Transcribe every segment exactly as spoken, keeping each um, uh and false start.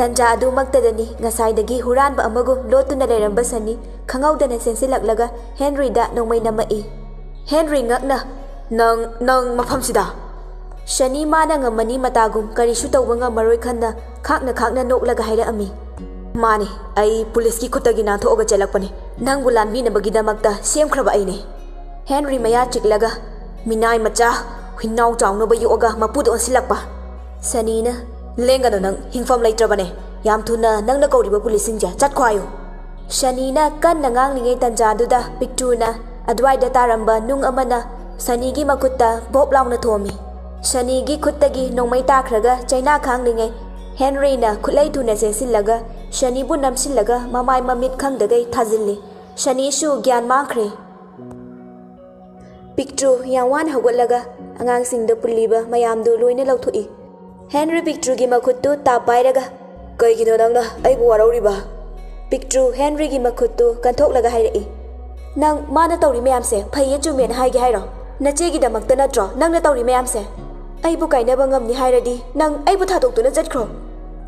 ꯇꯟꯖꯥ ꯑꯗꯨꯃꯛꯇꯗꯅꯤ ꯉꯁꯥꯏꯗꯒꯤ ꯍꯨꯔꯥꯟꯕ ꯑꯃꯒꯨꯝ ꯂꯣꯠꯇꯨꯅ ꯂꯩꯔꯝꯕ ꯁꯅꯤ ꯈꯪꯍꯧꯗꯅ ꯆꯦꯟꯁꯤꯜꯂꯛꯂꯒ ꯍꯦꯟꯔꯤꯗ ꯅꯣꯡꯃꯩ ꯅꯝꯃꯛꯏ꯫ ꯍꯦꯟꯔꯤ ꯉꯛꯅ, "ꯅꯪ, ꯅꯪ ꯃꯐꯝꯁꯤꯗ?" ꯁꯅꯤ ꯃꯥꯅ ꯉꯝꯃꯅꯤ ꯃꯇꯥꯒꯨꯝ ꯀꯔꯤꯁꯨ ꯇꯧꯕ ꯉꯝꯃꯔꯣꯏ ꯈꯟꯅ ꯈꯥꯛꯅ ꯈꯥꯛꯅ ꯅꯣꯛꯂꯒ ꯍꯥꯏꯔꯛꯑꯝꯃꯤ꯫ "ꯃꯥꯅꯤ, ꯑꯩ ꯄꯨꯂꯤꯁꯀꯤ ꯈꯨꯠꯇꯒꯤ ꯅꯥꯟꯊꯣꯛꯑꯒ ꯆꯦꯜꯂꯛꯄꯅꯤ꯫ ꯅꯪꯕꯨ ꯂꯥꯟꯕꯤꯅꯕꯒꯤꯗꯃꯛꯇ ꯁꯦꯝꯈ꯭ꯔꯕ ꯑꯩꯅꯤ꯫" ꯍꯦꯟꯔꯤ ꯃꯌꯥ ꯆꯤꯛꯂꯒ, "ꯃꯤꯅꯥꯏ ꯃꯆꯥ, ꯍꯨꯏꯅꯥꯎ ꯆꯥꯎꯅꯕ ꯌꯣꯛꯑꯒ ꯃꯄꯨꯗ ꯑꯣꯟꯁꯤꯜꯂꯛꯄ!" ꯁꯅꯤꯅ, "ꯂꯦꯡꯒꯅꯨ ꯅꯪ, ꯍꯤꯡꯐꯝ ꯂꯩꯇ꯭ꯔꯕꯅꯦ꯫ ꯌꯥꯝ ꯊꯨꯅ ꯅꯪꯅ ꯀꯧꯔꯤꯕ ꯄꯨꯂꯤꯁꯁꯤꯡꯁꯦ ꯆꯠꯈꯣ ꯍꯥꯏꯌꯨ꯫" ꯁꯅꯤꯅ ꯀꯟꯅ ꯉꯥꯡꯂꯤꯉꯩ ꯇꯟꯖꯥꯗꯨꯗ ꯄꯤꯛꯇ꯭ꯔꯨꯅ ꯑꯗꯨꯋꯥꯏꯗ ꯇꯥꯔꯝꯕ ꯅꯨꯡ ꯑꯃꯅ ꯁꯅꯤꯒꯤ ꯃꯈꯨꯠꯇ ꯚꯣꯞ ꯂꯥꯎꯅ ꯊꯣꯝꯃꯤ꯫ ꯁꯅꯤꯒꯤ ꯈꯨꯠꯇꯒꯤ ꯅꯣꯡꯃꯩ ꯇꯥꯈ꯭ꯔꯒ ꯆꯩꯅꯥ ꯈꯥꯡꯂꯤꯉꯩ ꯍꯦꯟꯔꯤꯅ ꯈꯨꯠꯂꯩ ꯊꯨꯅ ꯆꯦꯟꯁꯤꯜꯂꯒ ꯁꯅꯤꯕꯨ ꯅꯝꯁꯤꯜꯂꯒ ꯃꯃꯥꯏ ꯃꯃꯤꯠ ꯈꯪꯗꯒꯩ ꯊꯥꯖꯤꯜꯂꯤ꯫ ꯁꯅꯤꯁꯨ ꯒ꯭ꯌꯥꯟ ꯃꯥꯡꯈ꯭ꯔꯦ꯫ ꯄꯤꯛꯇ꯭ꯔꯨ ꯌꯥꯝ ꯋꯥꯅ ꯍꯧꯒꯠꯂꯒ ꯑꯉꯥꯡꯁꯤꯡꯗ ꯄꯨꯜꯂꯤꯕ ꯃꯌꯥꯝꯗꯨ ꯂꯣꯏꯅ ꯂꯧꯊꯣꯛꯏ꯫ ꯍꯦꯟꯔꯤ ꯄꯤꯛꯇ꯭ꯔꯨꯒꯤ ꯃꯈꯨꯠꯇꯨ ꯇꯥꯞ ꯄꯥꯏꯔꯒ, "ꯀꯩꯒꯤꯅꯣ ꯅꯪꯅ ꯑꯩꯕꯨ ꯋꯥꯔꯧꯔꯤꯕ?" ꯄꯤꯛꯇ꯭ꯔꯨ ꯍꯦꯟꯔꯤꯒꯤ ꯃꯈꯨꯠꯇꯨ ꯀꯟꯊꯣꯛꯂꯒ ꯍꯥꯏꯔꯛꯏ, "ꯅꯪ ꯃꯥꯅ ꯇꯧꯔꯤ ꯃꯌꯥꯝꯁꯦ ꯐꯩꯌꯦ ꯆꯨꯝꯃꯦꯅ ꯍꯥꯏꯒꯦ ꯍꯥꯏꯔꯣ? ꯅꯆꯦꯒꯤꯗꯃꯛꯇ ꯅꯠꯇ꯭ꯔꯣ ꯅꯪꯅ ꯇꯧꯔꯤ ꯃꯌꯥꯝꯁꯦ? ꯑꯩꯕꯨ ꯀꯥꯏꯅꯕ ꯉꯝꯅꯤ ꯍꯥꯏꯔꯗꯤ ꯅꯪ ꯑꯩꯕꯨ ꯊꯥꯗꯣꯛꯇꯨꯅ ꯆꯠꯈ꯭ꯔꯣ꯫"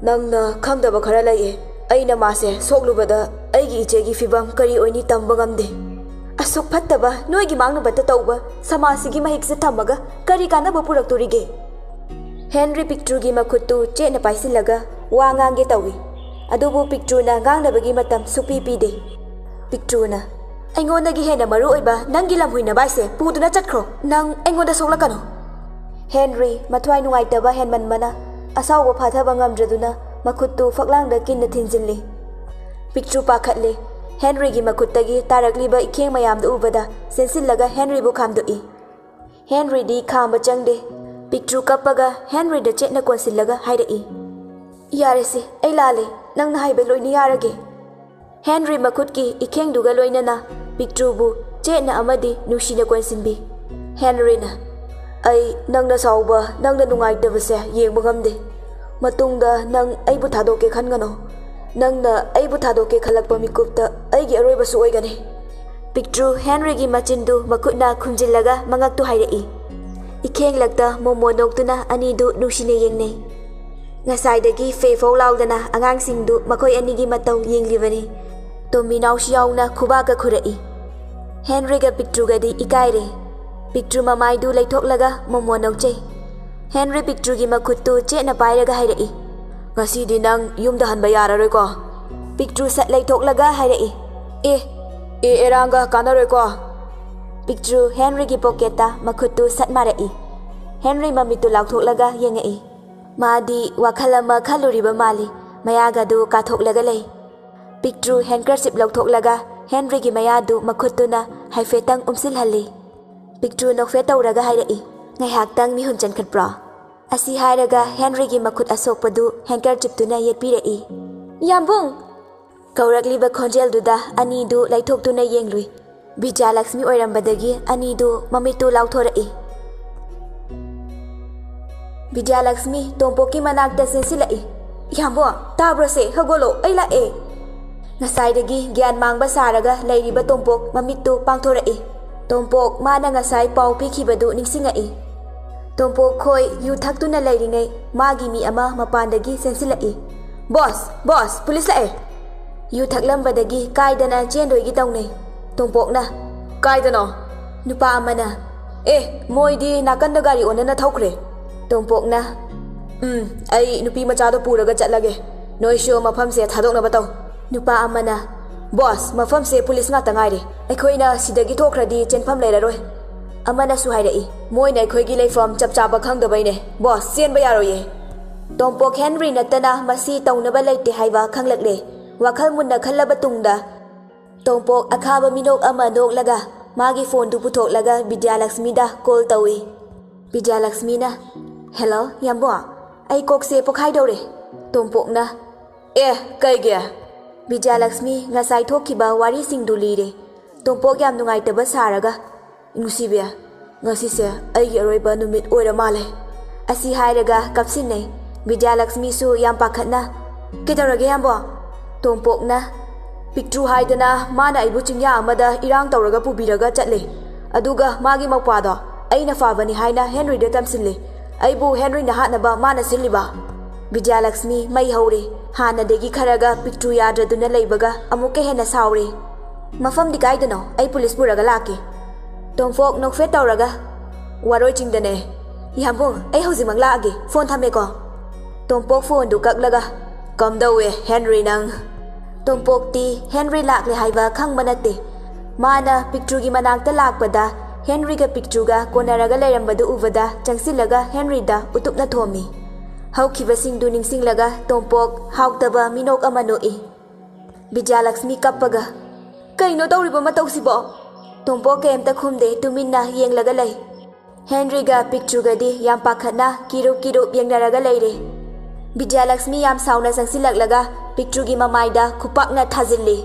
"ꯅꯪꯅ ꯈꯪꯗꯕ ꯈꯔ ꯂꯩꯌꯦ꯫ ꯑꯩꯅ ꯃꯥꯁꯦ ꯁꯣꯛꯂꯨꯕꯗ ꯑꯩꯒꯤ ꯏꯆꯦꯒꯤ ꯐꯤꯕꯝ ꯀꯔꯤ ꯑꯣꯏꯅꯤ ꯇꯝꯕ ꯉꯝꯗꯦ꯫" "ꯑꯁꯨꯛ ꯐꯠꯇꯕ ꯅꯣꯏꯒꯤ ꯃꯥꯡꯅꯕꯇ ꯇꯧꯕ ꯁꯃꯥꯖꯁꯤꯒꯤ ꯃꯍꯤꯛꯁꯦ ꯊꯝꯃꯒ ꯀꯔꯤ ꯀꯥꯟꯅꯕ ꯄꯨꯔꯛꯇꯣꯔꯤꯒꯦ?" ꯍꯦꯟꯔꯤ ꯄꯤꯛꯇ꯭ꯔꯨꯒꯤ ꯃꯈꯨꯠꯇꯨ ꯆꯦꯠꯅ ꯄꯥꯏꯁꯤꯜꯂꯒ ꯋꯥ ꯉꯥꯡꯒꯦ ꯇꯧꯏ꯫ ꯑꯗꯨꯕꯨ ꯄꯤꯛꯇ꯭ꯔꯨꯅ ꯉꯥꯡꯅꯕꯒꯤ ꯃꯇꯝ ꯁꯨꯛꯄꯤ ꯄꯤꯗꯦ꯫ ꯄꯤꯛꯇ꯭ꯔꯨꯅ, "ꯑꯩꯉꯣꯟꯗꯒꯤ ꯍꯦꯟꯅ ꯃꯔꯨ ꯑꯣꯏꯕ ꯅꯪꯒꯤ ꯂꯝꯍꯨꯏ ꯅꯕꯥꯏꯁꯦ ꯄꯨꯗꯨꯅ ꯆꯠꯈ꯭ꯔꯣ꯫ ꯅꯪ ꯑꯩꯉꯣꯟꯗ ꯁꯣꯛꯂꯛꯀꯅꯨ꯫" ꯍꯦꯟꯔꯤ ꯃꯊ꯭ꯋꯥꯏ ꯅꯨꯡꯉꯥꯏꯇꯕ ꯍꯦꯟꯃꯟꯕꯅ ꯑꯁꯥꯎꯕ ꯐꯥꯊꯕ ꯉꯝꯗ꯭ꯔꯗꯨꯅ ꯃꯈꯨꯠꯇꯨ ꯐꯛꯂꯥꯡꯗ ꯀꯤꯟꯅ ꯊꯤꯟꯖꯤꯜꯂꯤ꯫ ꯄꯤꯛꯇ꯭ꯔꯨ ꯄꯥꯈꯠꯂꯤ꯫ ꯍꯦꯟꯔꯤꯒꯤ ꯃꯈꯨꯠꯇꯒꯤ ꯇꯥꯔꯛꯂꯤꯕ ꯏꯈꯦꯡ ꯃꯌꯥꯝꯗꯨ ꯎꯕꯗ ꯆꯦꯟꯁꯤꯜꯂꯒ ꯍꯦꯟꯔꯤꯕꯨ ꯈꯥꯝꯗꯣꯛꯏ꯫ ꯍꯦꯟꯔꯤꯗꯤ ꯈꯥꯝꯕ ꯆꯪꯗꯦ꯫ ꯄꯤꯛꯇ꯭ꯔꯨ ꯀꯞꯄꯒ ꯍꯦꯟꯔꯤꯗ ꯆꯦꯠꯅ ꯀꯣꯟꯁꯤꯜꯂꯒ ꯍꯥꯏꯔꯛꯏ, "ꯌꯥꯔꯦꯁꯦ, ꯑꯩ ꯂꯥꯜꯂꯦ꯫ ꯅꯪꯅ ꯍꯥꯏꯕ ꯂꯣꯏꯅ ꯌꯥꯔꯒꯦ꯫" ꯍꯦꯟꯔꯤ ꯃꯈꯨꯠꯀꯤ ꯏꯈꯦꯡꯗꯨꯒ ꯂꯣꯏꯅꯅ ꯄꯤꯛꯇ꯭ꯔꯨꯕꯨ ꯆꯦꯠꯅ ꯑꯃꯗꯤ ꯅꯨꯡꯁꯤꯅ ꯀꯣꯟꯁꯤꯟꯕꯤ꯫ ꯍꯦꯟꯔꯤꯅ, "ꯑꯩ ꯅꯪꯅ ꯁꯥꯎꯕ, ꯅꯪꯅ ꯅꯨꯡꯉꯥꯏꯇꯕꯁꯦ ꯌꯦꯡꯕ ꯉꯝꯗꯦ꯫ ꯃꯇꯨꯡꯗ ꯅꯪ ꯑꯩꯕꯨ ꯊꯥꯗꯣꯛꯀꯦ ꯈꯟꯒꯅꯨ꯫ ꯅꯪꯅ ꯑꯩꯕꯨ ꯊꯥꯗꯣꯛꯀꯦ ꯈꯜꯂꯛꯄ ꯃꯤꯀꯨꯞꯇ ꯑꯩꯒꯤ ꯑꯔꯣꯏꯕꯁꯨ ꯑꯣꯏꯒꯅꯤ꯫" ꯄꯤꯛꯇ꯭ꯔꯨ ꯍꯦꯟꯔꯤꯒꯤ ꯃꯆꯤꯟꯗꯨ ꯃꯈꯨꯠꯅ ꯈꯨꯝꯖꯤꯜꯂꯒ ꯃꯉꯛꯇꯨ ꯍꯥꯏꯔꯛꯏ꯫ ꯏꯈꯦꯡꯂꯛꯇ ꯃꯣꯃꯣ ꯅꯣꯛꯇꯨꯅ ꯑꯅꯤꯗꯨ ꯅꯨꯡꯁꯤꯅ ꯌꯦꯡꯅꯩ꯫ ꯉꯁꯥꯏꯗꯒꯤ ꯐꯦ ꯐꯧ ꯂꯥꯎꯗꯅ ꯑꯉꯥꯡꯁꯤꯡꯗꯨ ꯃꯈꯣꯏ ꯑꯅꯤꯒꯤ ꯃꯇꯧ ꯌꯦꯡꯂꯤꯕꯅꯤ꯫ ꯇꯣꯝꯕꯤꯅꯥꯎꯁꯨ ꯌꯥꯎꯅ ꯈꯨꯕꯥꯛꯀ ꯈꯨꯔꯛꯏ꯫ ꯍꯦꯟꯔꯤꯒ ꯄꯤꯛꯇ꯭ꯔꯨꯒꯗꯤ ꯏꯀꯥꯏꯔꯦ꯫ ꯄꯤꯛꯇ꯭ꯔꯨ ꯃꯃꯥꯏꯗꯨ ꯂꯩꯊꯣꯛꯂꯒ ꯃꯣꯃꯣ ꯅꯣꯛꯆꯩ꯫ ꯍꯦꯟꯔꯤ ꯄꯤꯛꯇ꯭ꯔꯨꯒꯤ ꯃꯈꯨꯠꯇꯨ ꯆꯦꯠꯅ ꯄꯥꯏꯔꯒ ꯍꯥꯏꯔꯛꯏ, "ꯉꯁꯤꯗꯤ ꯅꯪ ꯌꯨꯝꯗ ꯍꯟꯕ ꯌꯥꯔꯔꯣꯏꯀꯣ?" ꯄꯤꯛꯇ꯭ꯔꯨ ꯁꯠ ꯂꯩꯊꯣꯛꯂꯒ ꯍꯥꯏꯔꯛꯏ, "ꯑꯦ, ꯑꯦ ꯑꯦꯔꯥꯡꯒ ꯀꯥꯟꯅꯔꯣꯏꯀꯣ?" ꯄꯤꯛꯇ꯭ꯔꯨ ꯍꯦꯟꯔꯤꯒꯤ ꯄꯣꯀꯦꯠꯇ ꯃꯈꯨꯠꯇꯨ ꯁꯠ ꯃꯥꯔꯛꯏ꯫ ꯍꯦꯟꯔꯤ ꯃꯃꯤꯠꯇꯨ ꯂꯥꯎꯊꯣꯛꯂꯒ ꯌꯦꯡꯉꯛꯏ꯫ ꯃꯥꯗꯤ ꯋꯥꯈꯜ ꯑꯃ ꯈꯜꯂꯨꯔꯤꯕ ꯃꯥꯜꯂꯤ꯫ ꯃꯌꯥꯒꯗꯨ ꯀꯥꯊꯣꯛꯂꯒ ꯂꯩ꯫ ꯄꯤꯛꯇ꯭ꯔꯨ ꯍꯦꯟꯀꯔꯆꯤꯞ ꯂꯧꯊꯣꯛꯂꯒ ꯍꯦꯟꯔꯤꯒꯤ ꯃꯌꯥꯗꯨ ꯃꯈꯨꯠꯇꯨꯅ ꯍꯥꯏꯐꯦꯠꯇꯪ ꯎꯝꯁꯤꯜꯍꯜꯂꯤ꯫ ꯄꯤꯛꯇ꯭ꯔꯨ ꯅꯣꯛꯐꯦꯠ ꯇꯧꯔꯒ ꯍꯥꯏꯔꯛꯏ, "ꯉꯥꯏꯍꯥꯛꯇꯪ ꯃꯤꯍꯨꯟ ꯆꯟꯈꯠꯄ꯭ꯔꯣ?" ꯑꯁꯤ ꯍꯥꯏꯔꯒ ꯍꯦꯟꯔꯤꯒꯤ ꯃꯈꯨꯠ ꯑꯁꯣꯛꯄꯗꯨ ꯍꯦꯟꯀꯔꯆꯤꯞꯇꯨꯅ ꯌꯦꯠꯄꯤꯔꯛꯏ꯫ "ꯌꯥꯝꯕꯨꯡ!" ꯀꯧꯔꯛꯂꯤꯕ ꯈꯣꯟꯖꯦꯜꯗꯨꯗ ꯑꯅꯤꯗꯨ ꯂꯩꯊꯣꯛꯇꯨꯅ ꯌꯦꯡꯂꯨꯏ꯫ ꯕꯤꯗ꯭ꯌꯥꯂꯛꯁꯃꯤ ꯑꯣꯏꯔꯝꯕꯗꯒꯤ ꯑꯅꯤꯗꯨ ꯃꯃꯤꯠꯇꯨ ꯂꯥꯎꯊꯣꯔꯛꯏ꯫ ꯕꯤꯗ꯭ꯌꯥꯂꯛꯁꯃꯤ ꯇꯣꯝꯄꯣꯛꯀꯤ ꯃꯅꯥꯛꯇ ꯆꯦꯟꯁꯤꯜꯂꯛꯏ꯫ "ꯏꯌꯥꯝꯕꯣ, ꯇꯥꯕ꯭ꯔꯣꯁꯦ? ꯍꯧꯒꯠꯂꯣ, ꯑꯩ ꯂꯥꯛꯑꯦ!" ꯉꯁꯥꯏꯗꯒꯤ ꯒ꯭ꯌꯥꯟ ꯃꯥꯡꯕ ꯁꯥꯔꯒ ꯂꯩꯔꯤꯕ ꯇꯣꯝꯄꯣꯛ ꯃꯃꯤꯠꯇꯨ ꯄꯥꯡꯊꯣꯔꯛꯏ꯫ ꯇꯣꯝꯄꯣꯛ ꯃꯥꯅ ꯉꯁꯥꯏ ꯄꯥꯎ ꯄꯤꯈꯤꯕꯗꯨ ꯅꯤꯡꯁꯤꯡꯉꯛꯏ꯫ ꯇꯣꯝꯄꯣꯛ ꯈꯣꯏ ꯌꯨ ꯊꯛꯇꯨꯅ ꯂꯩꯔꯤꯉꯩ ꯃꯥꯒꯤ ꯃꯤ ꯑꯃ ꯃꯄꯥꯟꯗꯒꯤ ꯆꯦꯟꯁꯤꯜꯂꯛꯏ꯫ "ꯕꯣꯁ, ꯕꯣꯁ, ꯄꯨꯂꯤꯁ ꯂꯥꯛꯑꯦ!" ꯌꯨ ꯊꯛꯂꯝꯕꯗꯒꯤ ꯀꯥꯏꯗꯅ ꯆꯦꯟꯗꯣꯏꯒꯤ ꯇꯧꯅꯩ꯫ ꯇꯣꯝꯄꯣꯛꯅ, "ꯀꯥꯏꯗꯅꯣ?" ꯅꯨꯄꯥ ꯑꯃꯅ, "ꯑꯦ, ꯃꯣꯏꯗꯤ ꯅꯥꯀꯟꯗ ꯒꯥꯔꯤ ꯑꯣꯟꯅꯅ ꯊꯧꯈ꯭ꯔꯦ꯫" ꯇꯣꯝꯄꯣꯛꯅ, "ꯎꯝ, ꯑꯩ ꯅꯨꯄꯤ ꯃꯆꯥꯗꯣ ꯄꯨꯔꯒ ꯆꯠꯂꯒꯦ꯫ ꯅꯣꯏꯁꯨ ꯃꯐꯝꯁꯦ ꯊꯥꯗꯣꯛꯅꯕ ꯇꯧ꯫" ꯅꯨꯄꯥ ꯑꯃꯅ, "ꯕꯣꯁ, ꯃꯐꯝꯁꯦ ꯄꯨꯂꯤꯁ ꯉꯥꯛꯇ ꯉꯥꯏꯔꯦ꯫ ꯑꯩꯈꯣꯏꯅ ꯁꯤꯗꯒꯤ ꯊꯣꯛꯈ꯭ꯔꯗꯤ ꯆꯦꯟꯐꯝ ꯂꯩꯔꯔꯣꯏ꯫" ꯑꯃꯅꯁꯨ ꯍꯥꯏꯔꯛꯏ, "ꯃꯣꯏꯅ ꯑꯩꯈꯣꯏꯒꯤ ꯂꯩꯐꯝ ꯆꯞ ꯆꯥꯕ ꯈꯪꯗꯕꯩꯅꯦ꯫ ꯕꯣꯁ, ꯆꯦꯟꯕ ꯌꯥꯔꯣꯏꯌꯦ꯫" ꯇꯣꯝꯄꯣꯛ ꯍꯦꯟꯔꯤ ꯅꯠꯇꯅ ꯃꯁꯤ ꯇꯧꯅꯕ ꯂꯩꯇꯦ ꯍꯥꯏꯕ ꯈꯪꯂꯛꯂꯦ꯫ ꯋꯥꯈꯜ ꯃꯨꯟꯅ ꯈꯜꯂꯕ ꯇꯨꯡꯗ, ꯇꯣꯝꯄꯣꯛ ꯑꯈꯥꯕ ꯃꯤꯅꯣꯛ ꯑꯃ ꯅꯣꯛꯂꯒ ꯃꯥꯒꯤ ꯐꯣꯟꯗꯨ ꯄꯨꯊꯣꯛꯂꯒ ꯕꯤꯗ꯭ꯌꯥꯂꯛꯁꯃꯤꯗ ꯀꯣꯜ ꯇꯧꯏ꯫ ꯕꯤꯗ꯭ꯌꯥꯂꯛꯁꯃꯤꯅ, "ꯍꯦꯜꯂꯣ, ꯌꯥꯝꯕꯣ, ꯑꯩ ꯀꯣꯛꯁꯦ ꯄꯣꯛꯈꯥꯏꯗꯧꯔꯦ꯫" ꯇꯣꯝꯄꯣꯛꯅ, "ꯑꯦ, ꯀꯩꯒꯤ?" ꯕꯤꯗ꯭ꯌꯥꯂꯛꯁꯃꯤ ꯉꯁꯥꯏ ꯊꯣꯛꯈꯤꯕ ꯋꯥꯔꯤꯁꯤꯡꯗꯨ ꯂꯤꯔꯦ꯫ ꯇꯣꯝꯄꯣꯛ ꯌꯥꯝ ꯅꯨꯡꯉꯥꯏꯇꯕ ꯁꯥꯔꯒ, "ꯅꯨꯡꯁꯤꯕꯤ, ꯉꯁꯤꯁꯦ ꯑꯩꯒꯤ ꯑꯔꯣꯏꯕ ꯅꯨꯃꯤꯠ ꯑꯣꯏꯔ ꯃꯥꯜꯂꯦ꯫" ꯑꯁꯤ ꯍꯥꯏꯔꯒ ꯀꯞꯁꯤꯟꯅꯩ꯫ ꯕꯤꯗ꯭ꯌꯥꯂꯛꯁꯃꯤꯁꯨ ꯌꯥꯝ ꯄꯥꯈꯠꯅ, "ꯀꯩꯗꯧꯔꯒꯦ, ꯌꯥꯝꯕꯣ?" ꯇꯣꯝꯄꯣꯛꯅ, "ꯄꯤꯛꯇ꯭ꯔꯨ ꯍꯥꯏꯗꯅ ꯃꯥꯅ ꯑꯩꯕꯨ ꯆꯤꯡꯌꯥ ꯑꯃꯗ ꯏꯔꯥꯡ ꯇꯧꯔꯒ ꯄꯨꯕꯤꯔꯒ ꯆꯠꯂꯦ꯫ ꯑꯗꯨꯒ ꯃꯥꯒꯤ ꯃꯧꯄ꯭ꯋꯥꯗꯣ ꯑꯩꯅ ꯐꯕꯅꯤ ꯍꯥꯏꯅ ꯍꯦꯟꯔꯤꯗ ꯇꯝꯁꯤꯜꯂꯦ꯫ ꯑꯩꯕꯨ ꯍꯦꯟꯔꯤꯅ ꯍꯥꯠꯅꯕ ꯃꯥꯅ ꯁꯤꯜꯂꯤꯕ꯫" ꯕꯤꯗ꯭ꯌꯥꯂꯛꯁꯃꯤ ꯃꯩ ꯍꯧꯔꯦ꯫ ꯍꯥꯟꯅꯗꯒꯤ ꯈꯔꯒ ꯄꯤꯛꯇ꯭ꯔꯨ ꯌꯥꯗ꯭ꯔꯗꯨꯅ ꯂꯩꯕꯒ ꯑꯃꯨꯛꯀ ꯍꯦꯟꯅ ꯁꯥꯎꯔꯦ꯫ "ꯃꯐꯝꯗꯤ ꯀꯥꯏꯗꯅꯣ? ꯑꯩ ꯄꯨꯂꯤꯁ ꯄꯨꯔꯒ ꯂꯥꯛꯀꯦ꯫" ꯇꯣꯝꯄꯣꯛ ꯅꯣꯛꯐꯦꯠ ꯇꯧꯔꯒ, "ꯋꯥꯔꯣꯏ ꯆꯤꯡꯗꯅꯦ꯫" "ꯌꯥꯝꯕꯨꯡ, ꯑꯩ ꯍꯧꯖꯤꯛꯃꯛ ꯂꯥꯛꯑꯒꯦ꯫ ꯐꯣꯟ ꯊꯝꯃꯦꯀꯣ꯫" ꯇꯣꯝꯄꯣꯛ ꯐꯣꯟꯗꯨ ꯀꯛꯂꯒ, "ꯀꯝꯗꯧꯋꯦ ꯍꯦꯟꯔꯤ ꯅꯪ?" ꯇꯣꯝꯄꯣꯛꯇꯤ ꯍꯦꯟꯔꯤ ꯂꯥꯛꯂꯦ ꯍꯥꯏꯕ ꯈꯪꯕ ꯅꯠꯇꯦ꯫ ꯃꯥꯅ ꯄꯤꯛꯇ꯭ꯔꯨꯒꯤ ꯃꯅꯥꯛꯇ ꯂꯥꯛꯄꯗ ꯍꯦꯟꯔꯤꯒ ꯄꯤꯛꯇ꯭ꯔꯨꯒ ꯀꯣꯟꯅꯔꯒ ꯂꯩꯔꯝꯕꯗꯨ ꯎꯕꯗ ꯆꯪꯁꯤꯜꯂꯒ ꯍꯦꯟꯔꯤꯗ ꯎꯇꯨꯞꯅ ꯊꯣꯝꯃꯤ꯫ ꯍꯧꯈꯤꯕꯁꯤꯡꯗꯨ ꯅꯤꯡꯁꯤꯡꯂꯒ ꯇꯣꯝꯄꯣꯛ ꯍꯥꯎꯇꯕ ꯃꯤꯅꯣꯛ ꯑꯃ ꯅꯣꯛꯏ꯫ ꯕꯤꯗ꯭ꯌꯥꯂꯛꯁꯃꯤ ꯀꯞꯄꯒ, "ꯀꯩꯅꯣ ꯇꯧꯔꯤꯕ ꯃꯇꯧꯁꯤꯕꯣ?" ꯇꯣꯝꯄꯣꯛ ꯀꯩꯝꯇ ꯈꯨꯝꯗꯦ, ꯇꯨꯃꯤꯟꯅ ꯌꯦꯡꯂꯒ ꯂꯩ꯫ ꯍꯦꯟꯔꯤꯒ ꯄꯤꯛꯇ꯭ꯔꯨꯒꯗꯤ ꯌꯥꯝ ꯄꯥꯈꯠꯅ ꯀꯤꯔꯨꯞ ꯀꯤꯔꯨꯞ ꯌꯦꯡꯅꯔꯒ ꯂꯩꯔꯦ꯫ ꯕꯤꯗ꯭ꯌꯥꯂꯛꯁꯃꯤ ꯌꯥꯝ ꯁꯥꯎꯅ ꯆꯪꯁꯤꯜꯂꯛꯂꯒ ꯄꯤꯛꯇ꯭ꯔꯨꯒꯤ ꯃꯃꯥꯏꯗ ꯈꯨꯄꯥꯛꯅ ꯊꯥꯖꯤꯜꯂꯤ꯫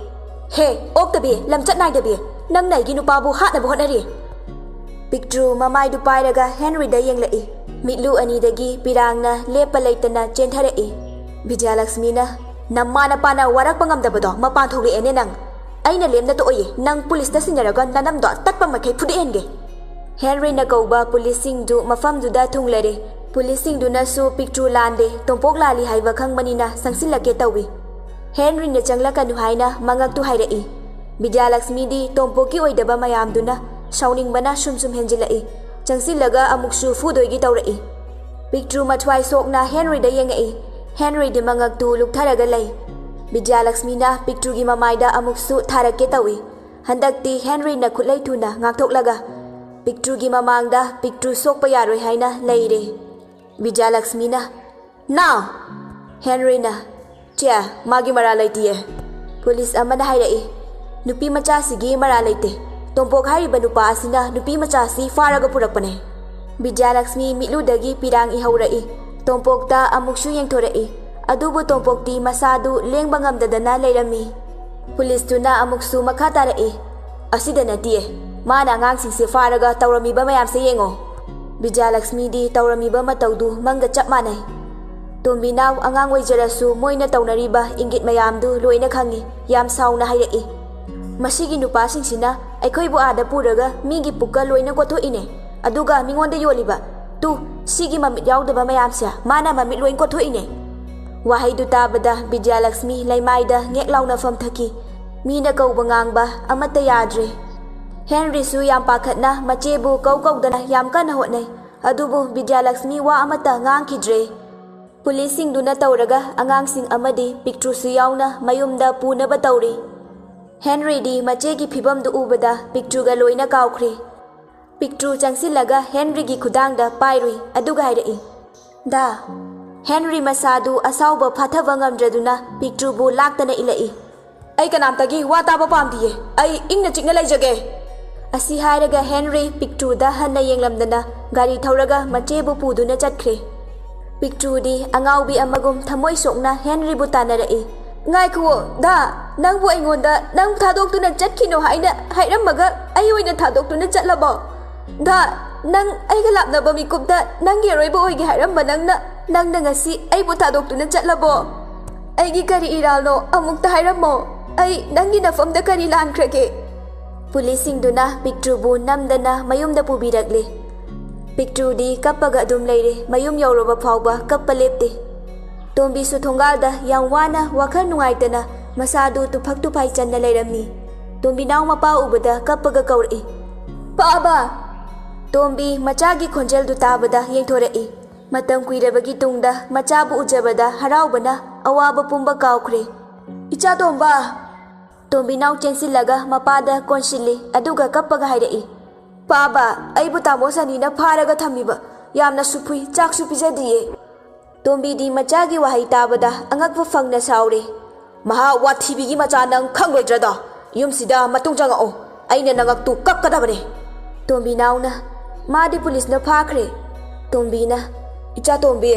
"ꯍꯦ, ꯑꯣꯛꯇꯕꯤ, ꯂꯝꯆꯠ ꯅꯥꯏꯗꯕꯤ, ꯅꯪꯅ ꯑꯩꯒꯤ ꯅꯨꯄꯥꯕꯨ ꯍꯥꯠꯅꯕ ꯍꯣꯠꯅꯔꯤ!" ꯄꯤꯛꯇ꯭ꯔꯨ ꯃꯃꯥꯏꯗꯨ ꯄꯥꯏꯔꯒ ꯍꯦꯟꯔꯤꯗ ꯌꯦꯡꯂꯛꯏ꯫ ꯃꯤꯠꯂꯨ ꯑꯅꯤꯗꯒꯤ ꯄꯤꯔꯥꯡꯅ ꯂꯦꯞꯄ ꯂꯩꯇꯅ ꯆꯦꯟꯊꯔꯛꯏ꯫ ꯕꯤꯗ꯭ꯌꯥꯂꯛꯁꯃꯤꯅ, "ꯅꯃꯥ ꯅꯄꯥꯅ ꯋꯥꯔꯛꯄ ꯉꯝꯗꯕꯗꯣ ꯃꯄꯥꯟ ꯊꯣꯛꯂꯛꯑꯦꯅꯦ ꯅꯪ꯫ ꯑꯩꯅ ꯂꯦꯝꯅ ꯇꯣꯛꯑꯣꯏꯌꯦ, ꯅꯪ ꯄꯨꯂꯤꯁꯇ ꯁꯤꯟꯅꯔꯒ ꯅꯅꯝꯗꯣ ꯇꯠꯄ ꯃꯈꯩ ꯐꯨꯗꯣꯛꯍꯟꯒꯦ꯫" ꯍꯦꯟꯔꯤꯅ ꯀꯧꯕ ꯄꯨꯂꯤꯁꯁꯤꯡꯗꯨ ꯃꯐꯝꯗꯨꯗ ꯊꯨꯡꯂꯔꯦ꯫ ꯄꯨꯂꯤꯁꯁꯤꯡꯗꯨꯅꯁꯨ ꯄꯤꯛꯇ꯭ꯔꯨ ꯂꯥꯟꯗꯦ, ꯇꯣꯝꯄꯣꯛ ꯂꯥꯜꯂꯤ ꯍꯥꯏꯕ ꯈꯪꯕꯅꯤꯅ ꯆꯪꯁꯤꯜꯂꯛꯀꯦ ꯇꯧꯏ꯫ ꯍꯦꯟꯔꯤꯅ ꯆꯪꯂꯛꯀꯅꯨ ꯍꯥꯏꯅ ꯃꯉꯛꯇꯨ ꯍꯥꯏꯔꯛꯏ꯫ ꯕꯤꯗ꯭ꯌꯥꯂꯛꯁꯃꯤꯗꯤ ꯇꯣꯝꯄꯣꯛꯀꯤ ꯑꯣꯏꯗꯕ ꯃꯌꯥꯝꯗꯨꯅ ꯁꯥꯎꯅꯤꯡꯕꯅ ꯁꯨꯝ ꯁꯨꯝ ꯍꯦꯟꯖꯤꯜꯂꯛꯏ꯫ ꯆꯪꯁꯤꯜꯂꯒ ꯑꯃꯨꯛꯁꯨ ꯐꯨꯗꯣꯏꯒꯤ ꯇꯧꯔꯛꯏ꯫ ꯄꯤꯛꯇ꯭ꯔꯨ ꯃꯊ꯭ꯋꯥꯏ ꯁꯣꯛꯅ ꯍꯦꯟꯔꯤꯗ ꯌꯦꯡꯉꯛꯏ꯫ ꯍꯦꯟꯔꯤꯗꯤ ꯃꯉꯛꯇꯨ ꯂꯨꯛꯊꯔꯒ ꯂꯩ꯫ ꯕꯤꯗ꯭ꯌꯥꯂꯛꯁꯃꯤꯅ ꯄꯤꯛꯇ꯭ꯔꯨꯒꯤ ꯃꯃꯥꯏꯗ ꯑꯃꯨꯛꯁꯨ ꯊꯥꯔꯛꯀꯦ ꯇꯧꯏ꯫ ꯍꯟꯗꯛꯇꯤ ꯍꯦꯟꯔꯤꯅ ꯈꯨꯠꯂꯩ ꯊꯨꯅ ꯉꯥꯛꯊꯣꯛꯂꯒ ꯄꯤꯛꯇ꯭ꯔꯨꯒꯤ ꯃꯃꯥꯡꯗ ꯄꯤꯛꯇ꯭ꯔꯨ ꯁꯣꯛꯄ ꯌꯥꯔꯣꯏ ꯍꯥꯏꯅ ꯂꯩꯔꯦ꯫ ꯕꯤꯗ꯭ꯌꯥꯂꯛꯁꯃꯤꯅ, "ꯅꯥꯎ!" ꯍꯦꯟꯔꯤꯅ, "ꯆꯦ, ꯃꯥꯒꯤ ꯃꯔꯥꯜ ꯂꯩꯇꯤꯌꯦ꯫" ꯄꯨꯂꯤꯁ ꯑꯃꯅ ꯍꯥꯏꯔꯛꯏ, "ꯅꯨꯄꯤ ꯃꯆꯥꯁꯤꯒꯤ ꯃꯔꯥꯜ ꯂꯩꯇꯦ꯫ ꯇꯣꯝꯄꯣꯛ ꯍꯥꯏꯔꯤꯕ ꯅꯨꯄꯥ ꯑꯁꯤꯅ ꯅꯨꯄꯤ ꯃꯆꯥꯁꯤ ꯐꯥꯔꯒ ꯄꯨꯔꯛꯄꯅꯦ꯫" ꯕꯤꯗ꯭ꯌꯥꯂꯛꯁꯃꯤ ꯃꯤꯠꯂꯨꯗꯒꯤ ꯄꯤꯔꯥꯡ ꯏꯍꯧꯔꯛꯏ꯫ ꯇꯣꯝꯄꯣꯛꯇ ꯑꯃꯨꯛꯁꯨ ꯌꯦꯡꯊꯣꯔꯛꯏ꯫ ꯑꯗꯨꯕꯨ ꯇꯣꯝꯄꯣꯛꯇꯤ ꯃꯁꯥꯗꯨ ꯂꯦꯡꯕ ꯉꯝꯗꯗꯅ ꯂꯩꯔꯝꯃꯤ꯫ ꯄꯨꯂꯤꯁꯇꯨꯅ ꯑꯃꯨꯛꯁꯨ ꯃꯈꯥ ꯇꯥꯔꯛꯏ, "ꯑꯁꯤꯗ ꯅꯠꯇꯤꯌꯦ꯫ ꯃꯥꯅ ꯑꯉꯥꯡꯁꯤꯡꯁꯦ ꯐꯥꯔꯒ ꯇꯧꯔꯝꯃꯤꯕ ꯃꯌꯥꯝꯁꯦ ꯌꯦꯡꯉꯣ꯫" ꯕꯤꯗ꯭ꯌꯥꯂꯛꯁꯃꯤꯗꯤ ꯇꯧꯔꯝꯃꯤꯕ ꯃꯇꯧꯗꯨ ꯃꯪꯒ ꯆꯞ ꯃꯥꯟꯅꯩ꯫ ꯇꯣꯝꯕꯤꯅꯥꯎ ꯑꯉꯥꯡ ꯑꯣꯏꯖꯔꯁꯨ ꯃꯣꯏꯅ ꯇꯧꯅꯔꯤꯕ ꯏꯪꯒꯤꯠ ꯃꯌꯥꯝꯗꯨ ꯂꯣꯏꯅ ꯈꯪꯏ꯫ ꯌꯥꯝ ꯁꯥꯎꯅ ꯍꯥꯏꯔꯛꯏ, "ꯃꯁꯤꯒꯤ ꯅꯨꯄꯥꯁꯤꯡꯁꯤꯅ ꯑꯩꯈꯣꯏꯕꯨ ꯑꯥꯗ ꯄꯨꯔꯒ ꯃꯤꯒꯤ ꯄꯨꯛꯀ ꯂꯣꯏꯅ ꯀꯣꯠꯊꯣꯛꯏꯅꯦ꯫ ꯑꯗꯨꯒ ꯃꯤꯉꯣꯟꯗ ꯌꯣꯜꯂꯤꯕ꯫ ꯇꯨ, ꯁꯤꯒꯤ ꯃꯃꯤꯠ ꯌꯥꯎꯗꯕ ꯃꯌꯥꯝꯁꯦ ꯃꯥꯅ ꯃꯃꯤꯠ ꯂꯣꯏ ꯀꯣꯊꯣꯛꯏꯅꯦ꯫ ꯋꯥꯍꯩꯗꯨ ꯇꯥꯕꯗ ꯕꯤꯗ꯭ꯌꯥꯂꯛꯁꯃꯤ ꯂꯩꯃꯥꯏꯗ ꯉꯦꯛ ꯂꯥꯎꯅ ꯐꯝꯊꯈꯤ꯫ ꯃꯤꯅ ꯀꯧꯕ ꯉꯥꯡꯕ ꯑꯃꯠꯇ ꯌꯥꯗ꯭ꯔꯦ꯫ ꯍꯦꯟꯔꯤꯁꯨ ꯌꯥꯝ ꯄꯥꯈꯠꯅ ꯃꯆꯦꯕꯨ ꯀꯧ ꯀꯧꯗꯅ ꯌꯥꯝ ꯀꯟꯅ ꯍꯣꯠꯅꯩ꯫ ꯑꯗꯨꯕꯨ ꯕꯤꯗ꯭ꯌꯥꯂꯛꯁꯃꯤ ꯋꯥ ꯑꯃꯠꯇ ꯉꯥꯡꯈꯤꯗ꯭ꯔꯦ꯫ ꯄꯨꯂꯤꯁꯁꯤꯡꯗꯨꯅ ꯇꯧꯔꯒ ꯑꯉꯥꯡꯁꯤꯡ ꯑꯃꯗꯤ ꯄꯤꯛꯇ꯭ꯔꯨꯁꯨ ꯌꯥꯎꯅ ꯃꯌꯨꯝꯗ ꯄꯨꯅꯕ ꯇꯧꯔꯤ꯫ ꯍꯦꯟꯔꯤꯗꯤ ꯃꯆꯦꯒꯤ ꯐꯤꯕꯝꯗꯨ ꯎꯕꯗ ꯄꯤꯛꯇ꯭ꯔꯨꯒ ꯂꯣꯏꯅ ꯀꯥꯎꯈ꯭ꯔꯦ꯫ ꯄꯤꯛꯇ꯭ꯔꯨ ꯆꯪꯁꯤꯜꯂꯒ ꯍꯦꯟꯔꯤꯒꯤ ꯈꯨꯗꯥꯡꯗ ꯄꯥꯏꯔꯨꯏ, ꯑꯗꯨꯒ ꯍꯥꯏꯔꯛꯏ, "ꯗꯥ!" ꯍꯦꯟꯔꯤ ꯃꯁꯥꯗꯨ ꯑꯁꯥꯎꯕ ꯐꯥꯊꯕ ꯉꯝꯗ꯭ꯔꯗꯨꯅ ꯄꯤꯛꯇ꯭ꯔꯨꯕꯨ ꯂꯥꯛꯇꯅ ꯏꯜꯂꯛꯏ꯫ "ꯑꯩ ꯀꯅꯥꯝꯇꯒꯤ ꯋꯥ ꯇꯥꯕ ꯄꯥꯝꯗꯤꯌꯦ꯫ ꯑꯩ ꯏꯪꯅ ꯆꯤꯛꯅ ꯂꯩꯖꯒꯦ!" ꯑꯁꯤ ꯍꯥꯏꯔꯒ ꯍꯦꯟꯔꯤ ꯄꯤꯛꯇ꯭ꯔꯨꯗ ꯍꯟꯅ ꯌꯦꯡꯂꯝꯗꯅ ꯒꯥꯔꯤ ꯊꯧꯔꯒ ꯃꯆꯦꯕꯨ ꯄꯨꯗꯨꯅ ꯆꯠꯈ꯭ꯔꯦ꯫ ꯄꯤꯛꯇ꯭ꯔꯨꯗꯤ ꯑꯉꯥꯎꯕꯤ ꯑꯃꯒꯨꯝ ꯊꯃꯣꯏ ꯁꯣꯛꯅ ꯍꯦꯟꯔꯤꯕꯨ ꯇꯥꯟꯅꯔꯛꯏ꯫ "ꯉꯥꯏꯈꯨꯑꯣ, ꯗꯥ! ꯅꯪꯕꯨ ꯑꯩꯉꯣꯟꯗ ꯅꯪ ꯊꯥꯗꯣꯛꯇꯨꯅ ꯆꯠꯈꯤꯅꯣ ꯍꯥꯏꯅ ꯍꯥꯏꯔꯝꯃꯒ ꯑꯩ ꯑꯣꯏꯅ ꯊꯥꯗꯣꯛꯇꯨꯅ ꯆꯠꯂꯕꯣ? ꯗꯥ, ꯅꯪ ꯑꯩꯒ ꯂꯥꯞꯅꯕ ꯃꯤꯀꯨꯞꯇ ꯅꯪꯒꯤ ꯑꯔꯣꯏꯕ ꯑꯣꯏꯒꯦ ꯍꯥꯏꯔꯝꯕ ꯅꯪꯅ, ꯅꯪꯅ ꯉꯁꯤ ꯑꯩꯕꯨ ꯊꯥꯗꯣꯛꯇꯨꯅ ꯆꯠꯂꯕꯣ? ꯑꯩꯒꯤ ꯀꯔꯤ ꯏꯔꯥꯜꯅꯣ? ꯑꯃꯨꯛꯇ ꯍꯥꯏꯔꯝꯃꯣ꯫ ꯑꯩ ꯅꯪꯒꯤ ꯅꯐꯝꯗ ꯀꯔꯤ ꯂꯥꯟꯈ꯭ꯔꯒꯦ?" ꯄꯨꯂꯤꯁꯁꯤꯡꯗꯨꯅ ꯄꯤꯛꯇ꯭ꯔꯨꯕꯨ ꯅꯝꯗꯅ ꯃꯌꯨꯝꯗ ꯄꯨꯕꯤꯔꯛꯂꯦ꯫ ꯄꯤꯛꯇ꯭ꯔꯨꯗꯤ ꯀꯞꯄꯒ ꯑꯗꯨꯝ ꯂꯩꯔꯦ꯫ ꯃꯌꯨꯝ ꯌꯧꯔꯕ ꯐꯥꯎꯕ ꯀꯞꯄ ꯂꯦꯞꯇꯦ꯫ ꯇꯣꯝꯕꯤꯁꯨ ꯊꯣꯡꯒꯥꯜꯗ ꯌꯥꯝ ꯋꯥꯅ, ꯋꯥꯈꯜ ꯅꯨꯡꯉꯥꯏꯇꯅ ꯃꯁꯥꯗꯨ ꯇꯨꯐꯛ ꯇꯨꯐꯥꯏ ꯆꯟꯅ ꯂꯩꯔꯝꯃꯤ꯫ ꯇꯣꯝꯕꯤꯅꯥꯎ ꯃꯄꯥ ꯎꯕꯗ ꯀꯞꯄꯒ ꯀꯧꯔꯛꯏ, "ꯄꯥꯕ!" ꯇꯣꯝꯕꯤ ꯃꯆꯥꯒꯤ ꯈꯣꯟꯖꯦꯜꯗꯨ ꯇꯥꯕꯗ ꯌꯦꯡꯊꯣꯔꯛꯏ꯫ ꯃꯇꯝ ꯀꯨꯏꯔꯕꯒꯤ ꯇꯨꯡꯗ ꯃꯆꯥꯕꯨ ꯎꯖꯕꯗ ꯍꯔꯥꯎꯕꯅ ꯑꯋꯥꯕ ꯄꯨꯝꯕ ꯀꯥꯎꯈ꯭ꯔꯦ꯫ "ꯏꯆꯥ ꯇꯣꯝꯕ!" ꯇꯣꯝꯕꯤꯅꯥꯎ ꯆꯦꯟꯁꯤꯜꯂꯒ ꯃꯄꯥꯗ ꯀꯣꯟꯁꯤꯜꯂꯤ, ꯑꯗꯨꯒ ꯀꯞꯄꯒ ꯍꯥꯏꯔꯛꯏ, "ꯄꯥꯕ, ꯑꯩꯕꯨ ꯇꯥꯃꯣ ꯁꯅꯤꯅ ꯐꯥꯔꯒ ꯊꯝꯃꯤꯕ꯫ ꯌꯥꯝꯅ ꯁꯨꯐꯨꯏ, ꯆꯥꯛꯁꯨ ꯄꯤꯖꯗꯤꯌꯦ꯫" ꯇꯣꯝꯕꯤꯗꯤ ꯃꯆꯥꯒꯤ ꯋꯥꯍꯩ ꯇꯥꯕꯗ ꯑꯉꯛꯄ ꯐꯪꯅ ꯁꯥꯎꯔꯦ꯫ "ꯃꯍꯥ ꯋꯥꯊꯤꯕꯤꯒꯤ ꯃꯆꯥ, ꯅꯪ ꯈꯪꯂꯣꯏꯗ꯭ꯔꯗ? ꯌꯨꯝꯁꯤꯗ ꯃꯇꯨꯡ ꯆꯪꯉꯛꯎ꯫ ꯑꯩꯅ ꯅꯉꯛꯇꯨ ꯀꯛꯀꯗꯕꯅꯦ꯫" ꯇꯣꯝꯕꯤꯅꯥꯎꯅ, "ꯃꯥꯗꯤ ꯄꯨꯂꯤꯁꯅ ꯐꯥꯈ꯭ꯔꯦ꯫" ꯇꯣꯝꯕꯤꯅ, "ꯏꯆꯥ ꯇꯣꯝꯕꯤ,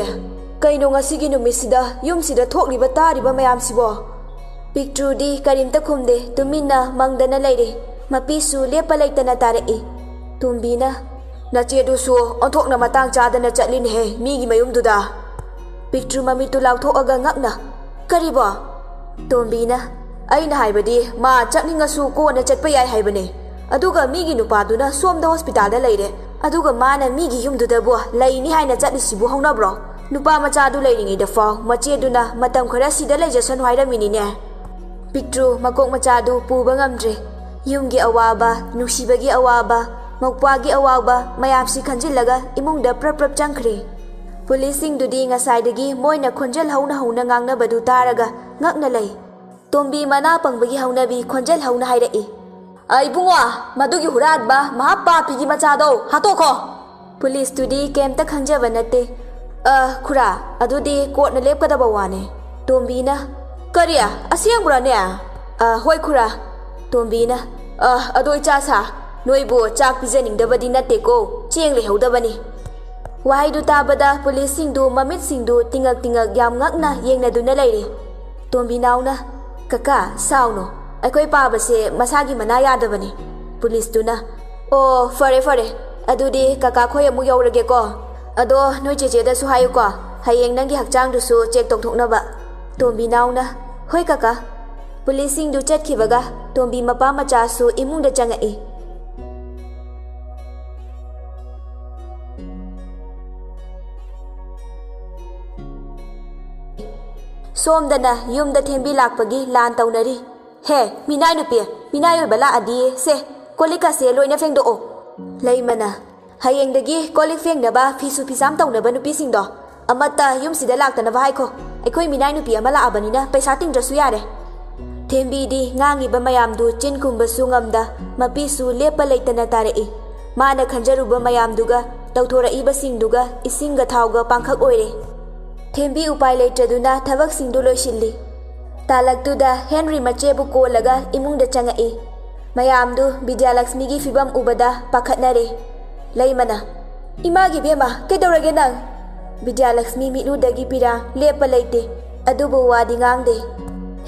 ꯀꯩꯅꯣ ꯉꯁꯤꯒꯤ ꯅꯨꯃꯤꯠꯁꯤꯗ ꯌꯨꯝꯁꯤꯗ ꯊꯣꯛꯂꯤꯕ ꯇꯥꯔꯤꯕ ꯃꯌꯥꯝꯁꯤꯕꯣ?" ꯄꯤꯛꯇ꯭ꯔꯨꯗꯤ ꯀꯔꯤꯝꯇ ꯈꯨꯝꯗꯦ, ꯇꯨꯃꯤꯟꯅ ꯃꯪꯗꯅ ꯂꯩꯔꯦ꯫ ꯃꯄꯤꯁꯨ ꯂꯦꯞꯄ ꯂꯩꯇꯅ ꯇꯥꯔꯛꯏ꯫ ꯇꯣꯝꯕꯤꯅ, "ꯅꯆꯦꯗꯨꯁꯨ ꯑꯣꯟꯊꯣꯛꯅ ꯃꯇꯥꯡ ꯆꯥꯗꯅ ꯆꯠꯂꯤꯅꯦꯍꯦ ꯃꯤꯒꯤ ꯃꯌꯨꯝꯗꯨꯗ꯫" ꯄꯤꯛꯇ꯭ꯔꯨ ꯃꯃꯤꯠꯇꯨ ꯂꯥꯎꯊꯣꯛꯑꯒ ꯉꯛꯅ, "ꯀꯔꯤꯕꯣ?" ꯇꯣꯝꯕꯤꯅ, "ꯑꯩꯅ ꯍꯥꯏꯕꯗꯤ ꯃꯥ ꯆꯠꯅꯤꯡꯉꯁꯨ ꯀꯣꯟꯅ ꯆꯠꯄ ꯌꯥꯏ ꯍꯥꯏꯕꯅꯦ꯫ ꯑꯗꯨꯒ ꯃꯤꯒꯤ ꯅꯨꯄꯥꯗꯨꯅ ꯁꯣꯝꯗ ꯍꯣꯁꯄꯤꯇꯥꯜꯗ ꯂꯩꯔꯦ, ꯑꯗꯨꯒ ꯃꯥꯅ ꯃꯤꯒꯤ ꯌꯨꯝꯗꯨꯗꯕꯨ ꯂꯩꯅꯤ ꯍꯥꯏꯅ ꯆꯠꯂꯤꯁꯤꯕꯨ ꯍꯧꯅꯕ꯭ꯔꯣ? ꯅꯨꯄꯥ ꯃꯆꯥꯗꯨ ꯂꯩꯔꯤꯉꯩꯗ ꯐꯥꯎ ꯃꯆꯦꯗꯨꯅ ꯃꯇꯝ ꯈꯔ ꯁꯤꯗ ꯂꯩꯖꯁꯅꯨ ꯍꯥꯏꯔꯝꯃꯤꯅꯤꯅꯦ꯫ ꯄꯤꯛꯇ꯭ꯔꯨ ꯃꯀꯣꯛ ꯃꯆꯥꯗꯨ ꯄꯨꯕ ꯉꯝꯗ꯭ꯔꯦ꯫ ꯌꯨꯝꯒꯤ ꯑꯋꯥꯕ, ꯅꯨꯡꯁꯤꯕꯒꯤ ꯑꯋꯥꯕ, ꯃꯧꯄ꯭ꯋꯥꯒꯤ ꯑꯋꯥꯕ ꯃꯌꯥꯝꯁꯤ ꯈꯟꯖꯤꯜꯂꯒ ꯏꯃꯨꯡꯗ ꯄ꯭ꯔꯞ ꯄ꯭ꯔꯞ ꯆꯪꯈ꯭ꯔꯦ꯫ ꯄꯨꯂꯤꯁꯁꯤꯡꯗꯨꯗꯤ ꯉꯁꯥꯏꯗꯒꯤ ꯃꯣꯏꯅ ꯈꯣꯟꯖꯦꯜ ꯍꯧꯅ ꯍꯧꯅ ꯉꯥꯡꯅꯕꯗꯨ ꯇꯥꯔꯒ ꯉꯛꯅ ꯂꯩ꯫ ꯇꯣꯝꯕꯤ ꯃꯅꯥ ꯄꯪꯕꯒꯤ ꯍꯧꯅꯕꯤ ꯈꯣꯟꯖꯦꯜ ꯍꯧꯅ ꯍꯥꯏꯔꯛꯏ, "ꯑ, ꯏꯕꯨꯡꯉꯣ, ꯃꯗꯨꯒꯤ ꯍꯨꯔꯥꯟꯕ ꯃꯍꯥꯄꯥꯄꯤꯒꯤ ꯃꯆꯥꯗꯣ ꯍꯥꯠꯇꯣꯛꯈꯣ!" ꯄꯨꯂꯤꯁꯇꯨꯗꯤ ꯀꯩꯝꯇ ꯈꯟꯖꯕ ꯅꯠꯇꯦ꯫ "ꯑ, ꯈꯨꯔꯥ, ꯑꯗꯨꯗꯤ ꯀꯣꯔꯠꯅ ꯂꯦꯞꯀꯗꯕ ꯋꯥꯅꯦ꯫" ꯇꯣꯝꯕꯤꯅ, "ꯀꯔꯤ? ꯑꯁꯦꯡꯕ꯭ꯔꯅꯦ?" "ꯑ, ꯍꯣꯏ ꯈꯨꯔꯥ꯫" ꯇꯣꯝꯕꯤꯅ, "ꯑ, ꯑꯗꯣ ꯏꯆꯥ ꯁꯥ, ꯅꯣꯏꯕꯨ ꯆꯥꯛ ꯄꯤꯖꯅꯤꯡꯗꯕꯗꯤ ꯅꯠꯇꯦꯀꯣ, ꯆꯦꯡ ꯂꯩꯍꯧꯗꯕꯅꯤ꯫" ꯋꯥꯍꯩꯗꯨ ꯇꯥꯕꯗ ꯄꯨꯂꯤꯁꯁꯤꯡꯗꯨ ꯃꯃꯤꯠꯁꯤꯡꯗꯨ ꯇꯤꯡꯉꯛ ꯇꯤꯡꯉꯛ ꯌꯥꯝ ꯉꯛꯅ ꯌꯦꯡꯅꯗꯨꯅ ꯂꯩꯔꯤ꯫ ꯇꯣꯝꯕꯤꯅꯥꯎꯅ, "ꯀꯀꯥ, ꯁꯥꯎꯅꯨ, ꯑꯩꯈꯣꯏ ꯄꯥꯕꯁꯦ ꯃꯁꯥꯒꯤ ꯃꯅꯥ ꯌꯥꯗꯕꯅꯤ꯫" ꯄꯨꯂꯤꯁꯇꯨꯅ, "ꯑꯣ, ꯐꯔꯦ, ꯐꯔꯦ, ꯑꯗꯨꯗꯤ ꯀꯀꯥ ꯈꯣꯏ ꯑꯃꯨꯛ ꯌꯧꯔꯒꯦꯀꯣ꯫ ꯑꯗꯣ ꯅꯣꯏ ꯆꯦꯆꯦꯗꯁꯨ ꯍꯥꯏꯌꯨꯀꯣ, ꯍꯌꯦꯡ ꯅꯪꯒꯤ ꯍꯛꯆꯥꯡꯗꯨꯁꯨ ꯆꯦꯛ ꯇꯧꯊꯣꯛꯅꯕ꯫" ꯇꯣꯝꯕꯤꯅꯥꯎꯅ, "ꯍꯣꯏ ꯀꯀꯥ꯫" ꯄꯨꯂꯤꯁꯁꯤꯡꯗꯨ ꯆꯠꯈꯤꯕꯒ ꯇꯣꯝꯕꯤ ꯃꯄꯥ ꯃꯆꯥꯁꯨ ꯏꯃꯨꯡꯗ ꯆꯪꯉꯛꯏ꯫ ꯁꯣꯝꯗꯅ ꯌꯨꯝꯗ ꯊꯦꯝꯕꯤ ꯂꯥꯛꯄꯒꯤ ꯂꯥꯟ ꯇꯧꯅꯔꯤ꯫ "ꯍꯦ, ꯃꯤꯅꯥꯏ ꯅꯨꯄꯤ, ꯃꯤꯅꯥꯏ ꯑꯣꯏꯕ ꯂꯥꯛꯑꯗꯤ ꯁꯦ, ꯀꯣꯜ ꯂꯤꯛꯀꯁꯦ ꯂꯣꯏꯅ ꯐꯦꯡꯗꯣꯛꯑꯣ꯫" ꯂꯩꯃꯅ, "ꯍꯌꯦꯡꯗꯒꯤ ꯀꯣꯜ ꯂꯤꯛ ꯐꯦꯡꯅꯕ, ꯐꯤꯁꯨ ꯐꯤꯁꯥꯝ ꯇꯧꯅꯕ ꯅꯨꯄꯤꯁꯤꯡꯗꯣ ꯑꯃꯠꯇ ꯌꯨꯝꯁꯤꯗ ꯂꯥꯛꯇꯅꯕ ꯍꯥꯏꯈꯣ꯫ ꯑꯩꯈꯣꯏ ꯃꯤꯅꯥꯏ ꯅꯨꯄꯤ ꯑꯃ ꯂꯥꯛꯑꯕꯅꯤꯅ ꯄꯩꯁꯥ ꯇꯤꯡꯗ꯭ꯔꯁꯨ ꯌꯥꯔꯦ꯫" ꯊꯦꯝꯕꯤꯗꯤ ꯉꯥꯡꯉꯤꯕ ꯃꯌꯥꯝꯗꯨ ꯆꯤꯟ ꯈꯨꯝꯕꯁꯨ ꯉꯝꯗ, ꯃꯄꯤꯁꯨ ꯂꯦꯞꯄ ꯂꯩꯇꯅ ꯇꯥꯔꯛꯏ꯫ ꯃꯥꯅ ꯈꯟꯖꯔꯨꯕ ꯃꯌꯥꯝꯗꯨꯒ ꯇꯧꯊꯣꯔꯛꯏꯕꯁꯤꯡꯗꯨꯒ ꯏꯁꯤꯡꯒ ꯊꯥꯎꯒ ꯄꯥꯡꯈꯛ ꯑꯣꯏꯔꯦ꯫ ꯊꯦꯝꯕꯤ ꯎꯄꯥꯏ ꯂꯩꯇ꯭ꯔꯗꯨꯅ ꯊꯕꯛꯁꯤꯡꯗꯨ ꯂꯣꯏꯁꯤꯜꯂꯤ꯫ ꯇꯥꯂꯛꯇꯨꯗ ꯍꯦꯟꯔꯤ ꯃꯆꯦꯕꯨ ꯀꯣꯜꯂꯒ ꯏꯃꯨꯡꯗ ꯆꯪꯉꯛꯏ꯫ ꯃꯌꯥꯝꯗꯨ ꯕꯤꯗ꯭ꯌꯥꯂꯛꯁꯃꯤꯒꯤ ꯐꯤꯕꯝ ꯎꯕꯗ ꯄꯥꯈꯠꯅꯔꯦ꯫ ꯂꯩꯃꯅ, "ꯏꯃꯥꯒꯤ ꯏꯕꯦꯝꯃ, ꯀꯩꯗꯧꯔꯒꯦ ꯅꯪ?" ꯕꯤꯗ꯭ꯌꯥꯂꯛꯁꯃꯤ ꯃꯤꯠꯂꯨꯗꯒꯤ ꯄꯤꯔꯥ ꯂꯦꯞꯄ ꯂꯩꯇꯦ, ꯑꯗꯨꯕꯨ ꯋꯥꯗꯤ ꯉꯥꯡꯗꯦ꯫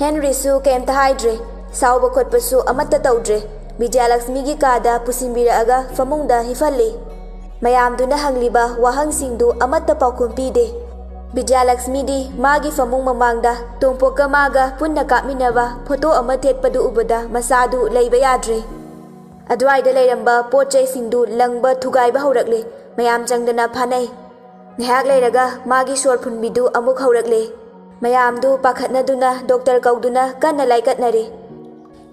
ꯍꯦꯟꯔꯤꯁꯨ ꯀꯩꯝꯇ ꯍꯥꯏꯗ꯭ꯔꯦ, ꯁꯥꯎꯕ ꯈꯣꯠꯄꯁꯨ ꯑꯃꯠꯇ ꯇꯧꯗ꯭ꯔꯦ꯫ ꯕꯤꯗ꯭ꯌꯥꯂꯛꯁꯃꯤꯒꯤ ꯀꯥꯗ ꯄꯨꯁꯤꯟꯕꯤꯔꯛꯑꯒ ꯐꯃꯨꯡꯗ ꯍꯤꯞꯍꯜꯂꯤ꯫ ꯃꯌꯥꯝꯗꯨꯅ ꯍꯪꯂꯤꯕ ꯋꯥꯍꯪꯁꯤꯡꯗꯨ ꯑꯃꯠꯇ ꯄꯥꯎꯈꯨꯝ ꯄꯤꯗꯦ꯫ ꯕꯤꯗ꯭ꯌꯥꯂꯛꯁꯃꯤꯗꯤ ꯃꯥꯒꯤ ꯐꯃꯨꯡ ꯃꯃꯥꯡꯗ ꯇꯣꯝꯄꯣꯛꯀ ꯃꯥꯒ ꯄꯨꯟꯅ ꯀꯥꯞꯃꯤꯟꯅꯕ ꯐꯣꯇꯣ ꯑꯃ ꯊꯦꯠꯄꯗꯨ ꯎꯕꯗ ꯃꯁꯥꯗꯨ ꯂꯩꯕ ꯌꯥꯗ꯭ꯔꯦ꯫ ꯑꯗꯨꯋꯥꯏꯗ ꯂꯩꯔꯝꯕ ꯄꯣꯠ ꯆꯩꯁꯤꯡꯗꯨ ꯂꯪꯕ ꯊꯨꯒꯥꯏꯕ ꯍꯧꯔꯛꯂꯦ꯫ ꯃꯌꯥꯝ ꯆꯪꯗꯅ ꯐꯥꯅꯩ꯫ ꯉꯥꯏꯍꯥꯛ ꯂꯩꯔꯒ ꯃꯥꯒꯤ ꯁꯣꯔ ꯐꯨꯟꯕꯤꯗꯨ ꯑꯃꯨꯛ ꯍꯧꯔꯛꯂꯦ꯫ ꯃꯌꯥꯝꯗꯨ ꯄꯥꯈꯠꯅꯗꯨꯅ ꯗꯣꯛꯇꯔ ꯀꯧꯗꯨꯅ ꯀꯟꯅ ꯂꯥꯏꯀꯠꯅꯔꯤ꯫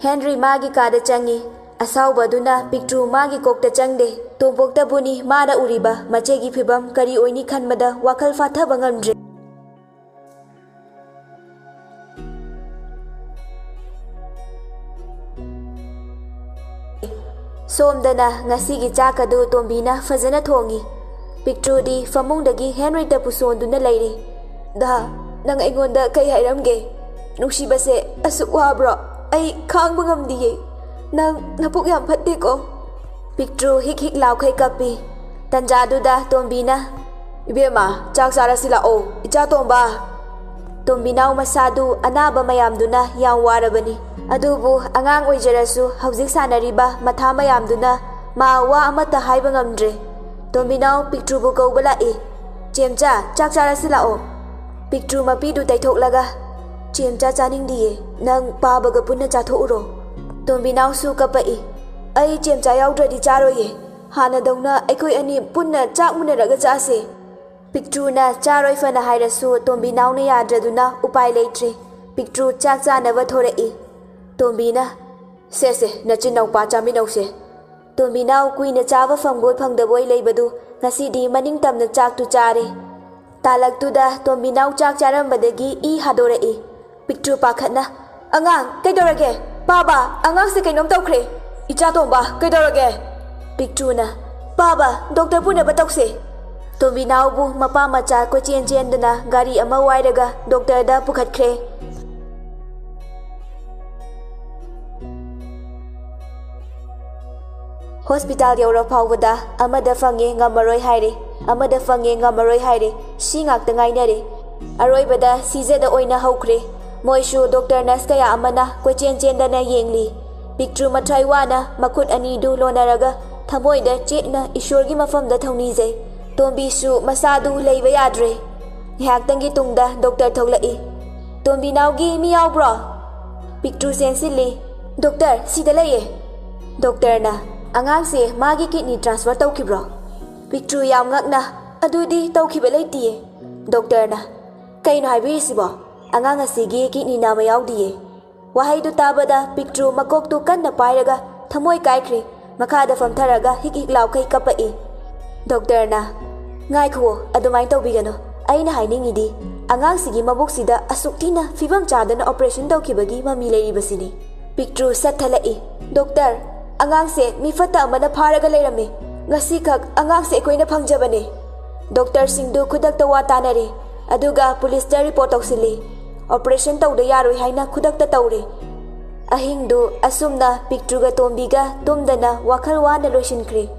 ꯍꯦꯟꯔꯤ ꯃꯥꯒꯤ ꯀꯥꯗ ꯆꯪꯉꯤ꯫ ꯑꯁꯥꯎꯕ ꯑꯗꯨꯅ ꯄꯤꯛꯇ꯭ꯔꯨ ꯃꯥꯒꯤ ꯀꯣꯛꯇ ꯆꯪꯗꯦ꯫ ꯇꯣꯝꯄꯣꯛꯇꯕꯨꯅꯤ ꯃꯥꯅ ꯎꯔꯤꯕ ꯃꯆꯦꯒꯤ ꯐꯤꯕꯝ ꯀꯔꯤ ꯑꯣꯏꯅꯤ ꯈꯟꯕꯗ ꯋꯥꯈꯜ ꯐꯥꯊꯕ ꯉꯝꯗ꯭ꯔꯦ꯫ ꯁꯣꯝꯗꯅ ꯉꯁꯤꯒꯤ ꯆꯥꯛ ꯑꯗꯨ ꯇꯣꯝꯕꯤꯅ ꯐꯖꯅ ꯊꯣꯡꯉꯤ꯫ ꯄꯤꯛꯇ꯭ꯔꯨꯗꯤ ꯐꯃꯨꯡꯗꯒꯤ ꯍꯦꯟꯔꯤꯇ ꯄꯨꯁꯣꯟꯗꯨꯅ ꯂꯩꯔꯤ꯫ "ꯗꯥ, ꯅꯪ ꯑꯩꯉꯣꯟꯗ ꯀꯩ ꯍꯥꯏꯔꯝꯒꯦ? ꯅꯨꯡꯁꯤꯕꯁꯦ ꯑꯁꯨꯛ ꯋꯥꯕ꯭ꯔꯣ? ꯑꯩ ꯈꯥꯡꯕ ꯉꯝꯗꯤꯌꯦ꯫ ꯅꯪ ꯅꯄꯨꯛ ꯌꯥꯝ ꯐꯠꯇꯦꯀꯣ?" ꯄꯤꯛꯇ꯭ꯔꯨ ꯍꯤꯛ ꯍꯤꯛ ꯂꯥꯎꯈꯩ ꯀꯞꯄꯤ꯫ ꯇꯟꯖꯥꯗꯨꯗ ꯇꯣꯝꯕꯤꯅ, "ꯏꯕꯦꯝꯃ, ꯆꯥꯛ ꯆꯥꯔꯁꯤ ꯂꯥꯛꯑꯣ, ꯏꯆꯥ ꯇꯣꯝꯕ!" ꯇꯣꯝꯕꯤꯅꯥꯎ ꯃꯁꯥꯗꯨ ꯑꯅꯥꯕ ꯃꯌꯥꯝꯗꯨꯅ ꯌꯥꯝ ꯋꯥꯔꯕꯅꯤ꯫ ꯑꯗꯨꯕꯨ ꯑꯉꯥꯡ ꯑꯣꯏꯖꯔꯁꯨ ꯍꯧꯖꯤꯛ ꯁꯥꯟꯅꯔꯤꯕ ꯃꯊꯥ ꯃꯌꯥꯝꯗꯨꯅ ꯃꯥ ꯋꯥ ꯑꯃꯠꯇ ꯍꯥꯏꯕ ꯉꯝꯗ꯭ꯔꯦ꯫ ꯇꯣꯝꯕꯤꯅꯥꯎ ꯄꯤꯛꯇ꯭ꯔꯨꯕꯨ ꯀꯧꯕ ꯂꯥꯛꯏ꯫ "ꯆꯦꯝꯆꯥ, ꯆꯥꯛ ꯆꯥꯔꯁꯤ ꯂꯥꯛꯑꯣ꯫" ꯄꯤꯛꯇ꯭ꯔꯨ ꯃꯄꯤꯗꯨ ꯇꯩꯊꯣꯛꯂꯒ, "ꯆꯦꯝꯆꯥ ꯆꯥꯅꯤꯡꯗꯤꯌꯦ, ꯅꯪ ꯄꯥꯕꯒ ꯄꯨꯟꯅ ꯆꯥꯊꯣꯛꯎꯔꯣ꯫" ꯇꯣꯝꯕꯤꯅꯥꯎꯁꯨ ꯀꯞꯄꯛꯏ꯫ "ꯑꯩ ꯆꯦꯝꯆꯥ ꯌꯥꯎꯗ꯭ꯔꯗꯤ ꯆꯥꯔꯣꯏꯌꯦ꯫ ꯍꯥꯟꯅꯗꯧꯅ ꯑꯩꯈꯣꯏ ꯑꯅꯤ ꯄꯨꯟꯅ ꯆꯥꯛ ꯃꯨꯟꯅꯔꯒ ꯆꯥꯁꯦ꯫" ꯄꯤꯛꯇ꯭ꯔꯨꯅ ꯆꯥꯔꯣꯏ ꯐꯅ ꯍꯥꯏꯔꯁꯨ ꯇꯣꯝꯕꯤꯅꯥꯎꯅ ꯌꯥꯗ꯭ꯔꯗꯨꯅ ꯎꯄꯥꯏ ꯂꯩꯇ꯭ꯔꯦ꯫ ꯄꯤꯛꯇ꯭ꯔꯨ ꯆꯥꯛ ꯆꯥꯅꯕ ꯊꯣꯔꯛꯏ꯫ ꯇꯣꯝꯕꯤꯅ, "ꯁꯦ ꯁꯦ, ꯅꯆꯤꯟ ꯅꯧꯄꯥ ꯆꯥꯃꯤꯟꯅꯧꯁꯦ꯫" ꯇꯣꯝꯕꯤꯅꯥꯎ ꯀꯨꯏꯅ ꯆꯥꯕ ꯐꯪꯕꯣꯏ ꯐꯪꯗꯕꯣꯏ ꯂꯩꯕꯗꯨ ꯉꯁꯤꯗꯤ ꯃꯅꯤꯡ ꯇꯝꯅ ꯆꯥꯛꯇꯨ ꯆꯥꯔꯦ꯫ ꯇꯥꯂꯛꯇꯨꯗ ꯇꯣꯝꯕꯤꯅꯥꯎ ꯆꯥꯛ ꯆꯥꯔꯝꯕꯗꯒꯤ ꯏ ꯍꯥꯗꯣꯔꯛꯏ꯫ ꯄꯤꯛꯇ꯭ꯔꯨ ꯄꯥꯈꯠꯅ, "ꯑꯉꯥꯡ, ꯀꯩꯗꯧꯔꯒꯦ? ꯄꯥꯕ, ꯑꯉꯥꯡꯁꯦ ꯀꯩꯅꯣꯝ ꯇꯧꯈ꯭ꯔꯦ꯫ ꯏꯆꯥ ꯇꯣꯝꯕ, ꯀꯩꯗꯧꯔꯒꯦ?" ꯄꯤꯛꯇ꯭ꯔꯨꯅ, "ꯄꯥꯕ, ꯗꯣꯛꯇꯔ ꯄꯨꯅꯕ ꯇꯧꯁꯦ꯫" ꯇꯣꯝꯕꯤꯅꯥꯎꯕꯨ ꯃꯄꯥ ꯃꯆꯥ ꯀꯣꯏꯆꯦꯟ ꯆꯦꯟꯗꯨꯅ ꯒꯥꯔꯤ ꯑꯃ ꯋꯥꯏꯔꯒ ꯗꯣꯛꯇꯔꯗ ꯄꯨꯈꯠꯈ꯭ꯔꯦ꯫ ꯍꯣꯁꯄꯤꯇꯥꯜ ꯌꯧꯔ ꯐꯥꯎꯕꯗ ꯑꯃꯗ ꯐꯪꯉꯦ ꯉꯝꯃꯔꯣꯏ ꯍꯥꯏꯔꯦ, ꯑꯃꯗ ꯐꯪꯉꯦ ꯉꯝꯃꯔꯣꯏ ꯍꯥꯏꯔꯦ, ꯁꯤ ꯉꯥꯛꯇ ꯉꯥꯏꯅꯔꯦ꯫ ꯑꯔꯣꯏꯕꯗ ꯁꯤꯖꯗ ꯑꯣꯏꯅ ꯍꯧꯈ꯭ꯔꯦ꯫ ꯃꯣꯏꯁꯨ ꯗꯣꯛꯇꯔ ꯅꯔꯁ ꯀꯌꯥ ꯑꯃꯅ ꯀꯣꯏꯆꯦꯟ ꯆꯦꯟꯗꯅ ꯌꯦꯡꯂꯤ꯫ ꯄꯤꯛꯇ꯭ꯔꯨ ꯃꯊ꯭ꯋꯥꯏ ꯋꯥꯅ ꯃꯈꯨꯠ ꯑꯅꯤꯗꯨ ꯂꯣꯟꯅꯔꯒ ꯊꯃꯣꯏꯗ ꯆꯦꯠꯅ ꯏꯁꯣꯔꯒꯤ ꯃꯐꯝꯗ ꯊꯧꯅꯤꯖꯩ꯫ ꯇꯣꯝꯕꯤꯁꯨ ꯃꯁꯥꯗꯨ ꯂꯩꯕ ꯌꯥꯗ꯭ꯔꯦ꯫ ꯉꯥꯏꯍꯥꯛꯇꯪꯒꯤ ꯇꯨꯡꯗ ꯗꯣꯛꯇꯔ ꯊꯣꯛꯂꯛꯏ꯫ "ꯇꯣꯝꯕꯤꯅꯥꯎꯒꯤ ꯃꯤ ꯌꯥꯎꯕ꯭ꯔꯣ?" ꯄꯤꯛꯇ꯭ꯔꯨ ꯆꯦꯟꯁꯤꯜꯂꯤ꯫ "ꯗꯣꯛꯇꯔ, ꯁꯤꯗ ꯂꯩꯌꯦ꯫" ꯗꯣꯛꯇꯔꯅ, "ꯑꯉꯥꯡꯁꯦ ꯃꯥꯒꯤ ꯀꯤꯗꯅꯤ ꯇ꯭ꯔꯥꯟꯁꯐꯔ ꯇꯧꯈꯤꯕ꯭ꯔꯣ?" ꯄꯤꯛꯇ꯭ꯔꯨ ꯌꯥꯝ ꯉꯛꯅ, "ꯑꯗꯨꯗꯤ ꯇꯧꯈꯤꯕ ꯂꯩꯇꯤꯌꯦ꯫" ꯗꯣꯛꯇꯔꯅ, "ꯀꯩꯅꯣ ꯍꯥꯏꯕꯤꯔꯤꯁꯤꯕꯣ? ꯑꯉꯥꯡ ꯑꯁꯤꯒꯤ ꯀꯤꯗꯅꯤ ꯅꯥꯝꯃ ꯌꯥꯎꯗꯤꯌꯦ꯫" ꯋꯥꯍꯩꯗꯨ ꯇꯥꯕꯗ ꯄꯤꯛꯇ꯭ꯔꯨ ꯃꯀꯣꯛꯇꯨ ꯀꯟꯅ ꯄꯥꯏꯔꯒ ꯊꯃꯣꯏ ꯀꯥꯏꯈ꯭ꯔꯦ꯫ ꯃꯈꯥꯗ ꯐꯝꯊꯔꯒ ꯍꯤꯛ ꯍꯤꯛ ꯂꯥꯎꯈꯩ ꯀꯞꯄꯛꯏ꯫ ꯗꯣꯛꯇꯔꯅ, "ꯉꯥꯏꯈꯨꯋꯣ, ꯑꯗꯨꯃꯥꯏꯅ ꯇꯧꯕꯤꯒꯅꯨ꯫ ꯑꯩꯅ ꯍꯥꯏꯅꯤꯡꯉꯤꯗꯤ, ꯑꯉꯥꯡꯁꯤꯒꯤ ꯃꯕꯨꯛꯁꯤꯗ ꯑꯁꯨꯛ ꯊꯤꯅ ꯐꯤꯕꯝ ꯆꯥꯗꯅ ꯑꯣꯄꯔꯦꯁꯟ ꯇꯧꯈꯤꯕꯒꯤ ꯃꯃꯤ ꯂꯩꯔꯤꯕꯁꯤꯅꯤ꯫" ꯄꯤꯛꯇ꯭ꯔꯨ ꯁꯠꯊꯠꯂꯛꯏ꯫ "ꯗꯣꯛꯇꯔ, ꯑꯉꯥꯡꯁꯦ ꯃꯤ ꯐꯠꯇ ꯑꯃꯅ ꯐꯥꯔꯒ ꯂꯩꯔꯝꯃꯤ꯫ ꯉꯁꯤꯈꯛ ꯑꯉꯥꯡꯁꯦ ꯑꯩꯈꯣꯏꯅ ꯐꯪꯖꯕꯅꯦ꯫" ꯗꯣꯛꯇꯔꯁꯤꯡꯗꯨ ꯈꯨꯗꯛꯇ ꯋꯥ ꯇꯥꯅꯔꯦ, ꯑꯗꯨꯒ ꯄꯨꯂꯤꯁꯇ ꯔꯤꯄꯣꯔꯠ ꯇꯧꯁꯤꯜꯂꯤ꯫ ꯑꯣꯄꯔꯦꯁꯟ ꯇꯧꯗ ꯌꯥꯔꯣꯏ ꯍꯥꯏꯅ ꯈꯨꯗꯛꯇ ꯇꯧꯔꯦ꯫ ꯑꯍꯤꯡꯗꯨ ꯑꯁꯨꯝꯅ ꯄꯤꯛꯇ꯭ꯔꯨꯒ ꯇꯣꯝꯕꯤꯒ ꯇꯨꯝꯗꯅ ꯋꯥꯈꯜ ꯋꯥꯅ ꯂꯣꯏꯁꯤꯟꯈ꯭ꯔꯦ꯫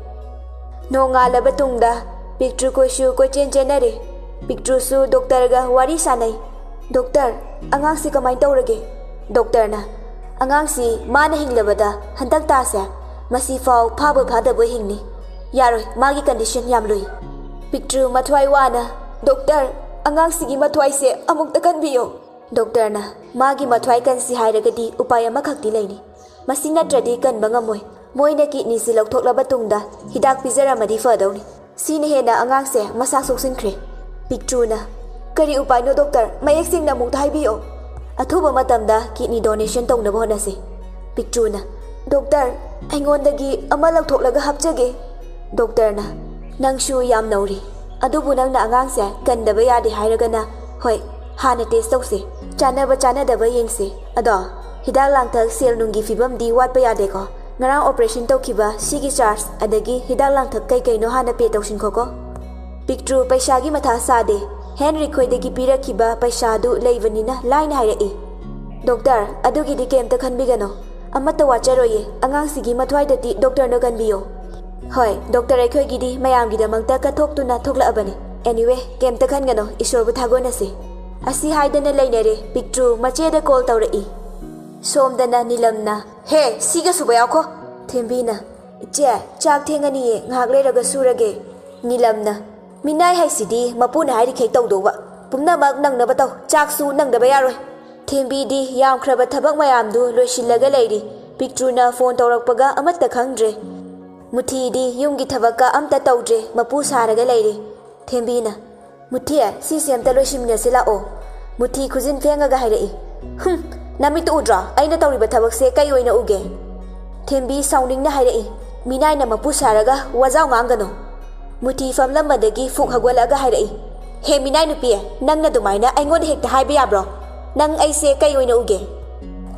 ꯅꯣꯡꯉꯥꯜꯂꯕ ꯇꯨꯡꯗ ꯄꯤꯛꯇ꯭ꯔꯨꯈꯣꯏꯁꯨ ꯀꯣꯏꯆꯦꯟ ꯆꯦꯟꯅꯔꯦ꯫ ꯄꯤꯛꯇ꯭ꯔꯨꯁꯨ ꯗꯣꯛꯇꯔꯒ ꯋꯥꯔꯤ ꯁꯥꯟꯅꯩ꯫ "ꯗꯣꯛꯇꯔ, ꯑꯉꯥꯡꯁꯤ ꯀꯃꯥꯏꯅ ꯇꯧꯔꯒꯦ?" ꯗꯣꯛꯇꯔꯅ, "ꯑꯉꯥꯡꯁꯤ ꯃꯥꯅ ꯍꯤꯡꯂꯕꯗ ꯍꯟꯗꯛ ꯇꯥꯁꯦ ꯃꯁꯤ ꯐꯥꯎ ꯐꯥꯕ ꯐꯥꯗꯕ ꯍꯤꯡꯅꯤ꯫ ꯌꯥꯔꯣꯏ, ꯃꯥꯒꯤ ꯀꯟꯗꯤꯁꯟ ꯌꯥꯝ ꯂꯨꯏ꯫" ꯄꯤꯛꯇ꯭ꯔꯨ ꯃꯊ꯭ꯋꯥꯏ ꯋꯥꯅ, "ꯗꯣꯛꯇꯔ, ꯑꯉꯥꯡꯁꯤꯒꯤ ꯃꯊ꯭ꯋꯥꯏꯁꯦ ꯑꯃꯨꯛꯇ ꯀꯟꯕꯤꯌꯣ꯫" ꯗꯣꯛꯇꯔꯅ, "ꯃꯥꯒꯤ ꯃꯊ꯭ꯋꯥꯏ ꯀꯟꯁꯤ ꯍꯥꯏꯔꯒꯗꯤ ꯎꯄꯥꯏ ꯑꯃꯈꯛꯇꯤ ꯂꯩꯅꯤ꯫ ꯃꯁꯤ ꯅꯠꯇ꯭ꯔꯗꯤ ꯀꯟꯕ ꯉꯝꯃꯣꯏ꯫ ꯃꯣꯏꯅ ꯀꯤꯗꯅꯤꯁꯤ ꯂꯧꯊꯣꯛꯂꯕ ꯇꯨꯡꯗ ꯍꯤꯗꯥꯛ ꯄꯤꯖꯔꯝꯃꯗꯤ ꯐꯗꯧꯅꯤ꯫ ꯁꯤꯅ ꯍꯦꯟꯅ ꯑꯉꯥꯡꯁꯦ ꯃꯁꯥ ꯁꯣꯛꯆꯤꯟꯈ꯭ꯔꯦ꯫" ꯄꯤꯛꯇ꯭ꯔꯨꯅ, "ꯀꯔꯤ ꯎꯄꯥꯏꯅꯣ ꯗꯣꯛꯇꯔ? ꯃꯌꯦꯛ ꯁꯦꯡꯅ ꯑꯃꯨꯛꯇ ꯍꯥꯏꯕꯤꯌꯣ꯫" "ꯑꯊꯨꯕ ꯃꯇꯝꯗ ꯀꯤꯗꯅꯤ ꯗꯣꯅꯦꯁꯟ ꯇꯧꯅꯕ ꯍꯣꯠꯅꯁꯤ꯫" ꯄꯤꯛꯇ꯭ꯔꯨꯅ, "ꯗꯣꯛꯇꯔ, ꯑꯩꯉꯣꯟꯗꯒꯤ ꯑꯃ ꯂꯧꯊꯣꯛꯂꯒ ꯍꯥꯞꯆꯒꯦ꯫" ꯗꯣꯛꯇꯔꯅ, "ꯅꯪꯁꯨ ꯌꯥꯝ ꯅꯧꯔꯤ, ꯑꯗꯨꯕꯨ ꯅꯪꯅ ꯑꯉꯥꯡꯁꯦ ꯀꯟꯗꯕ ꯌꯥꯗꯦ ꯍꯥꯏꯔꯒꯅ, ꯍꯣꯏ, ꯍꯥꯟꯅ ꯇꯦꯁ ꯇꯧꯁꯦ꯫ ꯆꯥꯟꯅꯕ ꯆꯥꯟꯅꯗꯕ ꯌꯦꯡꯁꯦ꯫ ꯑꯗꯣ ꯍꯤꯗꯥꯛ ꯂꯥꯡꯊꯛ, ꯁꯦꯜ ꯅꯨꯡꯒꯤ ꯐꯤꯕꯝꯗꯤ ꯋꯥꯠꯄ ꯌꯥꯗꯦꯀꯣ꯫ ꯉꯔꯥꯡ ꯑꯣꯄꯔꯦꯁꯟ ꯇꯧꯈꯤꯕ ꯁꯤꯒꯤ ꯆꯥꯔꯖ ꯑꯗꯒꯤ ꯍꯤꯗꯥꯛ ꯂꯥꯡꯊꯛ ꯀꯩ ꯀꯩꯅꯣ ꯍꯥꯟꯅ ꯄꯦ ꯇꯧꯁꯤꯟꯈꯣꯀꯣ꯫" ꯄꯤꯛꯇ꯭ꯔꯨ ꯄꯩꯁꯥꯒꯤ ꯃꯊꯥ ꯁꯥꯗꯦ꯫ ꯍꯦꯟꯔꯤꯛ ꯈꯣꯏꯗꯒꯤ ꯄꯤꯔꯛꯈꯤꯕ ꯄꯩꯁꯥꯗꯨ ꯂꯩꯕꯅꯤꯅ ꯂꯥꯏꯅ ꯍꯥꯏꯔꯛꯏ꯫ "ꯗꯣꯛꯇꯔ, ꯑꯗꯨꯒꯤꯗꯤ ꯀꯩꯝꯇ ꯈꯟꯕꯤꯒꯅꯨ꯫ ꯑꯃꯠꯇ ꯋꯥꯠꯆꯔꯣꯏꯌꯦ꯫ ꯑꯉꯥꯡꯁꯤꯒꯤ ꯃꯊ꯭ꯋꯥꯏꯗꯗꯤ ꯗꯣꯛꯇꯔꯅ ꯀꯟꯕꯤꯌꯣ꯫" "ꯍꯣꯏ, ꯗꯣꯛꯇꯔ, ꯑꯩꯈꯣꯏꯒꯤꯗꯤ ꯃꯌꯥꯝꯒꯤꯗꯃꯛꯇ ꯀꯠꯊꯣꯛꯇꯨꯅ ꯊꯣꯛꯂꯛꯑꯕꯅꯤ꯫ ꯑꯦꯅꯤꯋꯦ, ꯀꯩꯝꯇ ꯈꯟꯒꯅꯨ, ꯏꯁꯣꯔꯕꯨ ꯊꯥꯒꯣꯟꯅꯁꯤ꯫" ꯑꯁꯤ ꯍꯥꯏꯗꯅ ꯂꯩꯅꯔꯦ ꯄꯤꯛꯇ꯭ꯔꯨ꯫ ꯃꯆꯦꯗ ꯀꯣꯜ ꯇꯧꯔꯛꯏ꯫ ꯁꯣꯝꯗꯅ ꯅꯤꯂꯝꯅ, "ꯍꯦ, ꯁꯤꯒ ꯁꯨꯕ ꯌꯥꯎꯈꯣ꯫" ꯊꯦꯝꯕꯤꯅ, "ꯏꯆꯦ, ꯆꯥꯛ ꯊꯦꯡꯉꯅꯤꯌꯦ, ꯉꯥꯏꯍꯥꯛ ꯂꯩꯔꯒ ꯁꯨꯔꯒꯦ꯫" ꯅꯤꯂꯝꯅ, "ꯃꯤꯅꯥꯏ ꯍꯥꯏꯁꯤꯗꯤ ꯃꯄꯨꯅ ꯍꯥꯏꯔꯤꯈꯩ ꯇꯧꯗꯧꯕ꯫ ꯄꯨꯝꯅꯃꯛ ꯅꯪꯅꯕ ꯇꯧ, ꯆꯥꯛꯁꯨ ꯅꯪꯗꯕ ꯌꯥꯔꯣꯏ꯫" ꯊꯦꯝꯕꯤꯗꯤ ꯌꯥꯝꯈ꯭ꯔꯕ ꯊꯕꯛ ꯃꯌꯥꯝꯗꯨ ꯂꯣꯏꯁꯤꯜꯂꯒ ꯂꯩꯔꯤ꯫ ꯄꯤꯛꯇ꯭ꯔꯨꯅ ꯐꯣꯟ ꯇꯧꯔꯛꯄꯒ ꯑꯃꯠꯇ ꯈꯪꯗ꯭ꯔꯦ꯫ ꯃꯨꯊꯤꯗꯤ ꯌꯨꯝꯒꯤ ꯊꯕꯛꯀ ꯑꯝꯇ ꯇꯧꯗ꯭ꯔꯦ, ꯃꯄꯨ ꯁꯥꯔꯒ ꯂꯩꯔꯦ꯫ ꯊꯦꯝꯕꯤꯅ, "ꯃꯨꯊꯤ, ꯁꯤꯁꯦ ꯑꯝꯇ ꯂꯣꯏꯁꯤꯟꯃꯤꯟꯅꯁꯤ ꯂꯥꯛꯑꯣ꯫" ꯃꯨꯊꯤ ꯈꯨꯖꯤꯟ ꯐꯦꯡꯉꯒ ꯍꯥꯏꯔꯛꯏ꯫ "ꯍꯨꯝ, ꯅꯃꯤꯠꯇꯨ ꯎꯗ꯭ꯔꯣ? ꯑꯩꯅ ꯇꯧꯔꯤꯕ ꯊꯕꯛꯁꯦ ꯀꯩ ꯑꯣꯏꯅ ꯎꯒꯦ?" ꯊꯦꯝꯕꯤ ꯁꯥꯎꯅꯤꯡꯅ ꯍꯥꯏꯔꯛꯏ꯫ "ꯃꯤꯅꯥꯏꯅ ꯃꯄꯨ ꯁꯥꯔꯒ ꯋꯥꯖꯥꯎ ꯉꯥꯡꯒꯅꯨ꯫" ꯃꯨꯊꯤ ꯐꯝꯂꯝꯕꯗꯒꯤ ꯐꯨꯛ ꯍꯧꯒꯠꯂꯛꯑꯒ ꯍꯥꯏꯔꯛꯏ꯫ "ꯍꯦ ꯃꯤꯅꯥꯏ ꯅꯨꯄꯤ, ꯅꯪꯅ ꯑꯗꯨꯃꯥꯏꯅ ꯑꯩꯉꯣꯟꯗ ꯍꯦꯛꯇ ꯍꯥꯏꯕ ꯌꯥꯕ꯭ꯔꯣ? ꯅꯪ ꯑꯩꯁꯦ ꯀꯩ ꯑꯣꯏꯅ ꯎꯒꯦ?"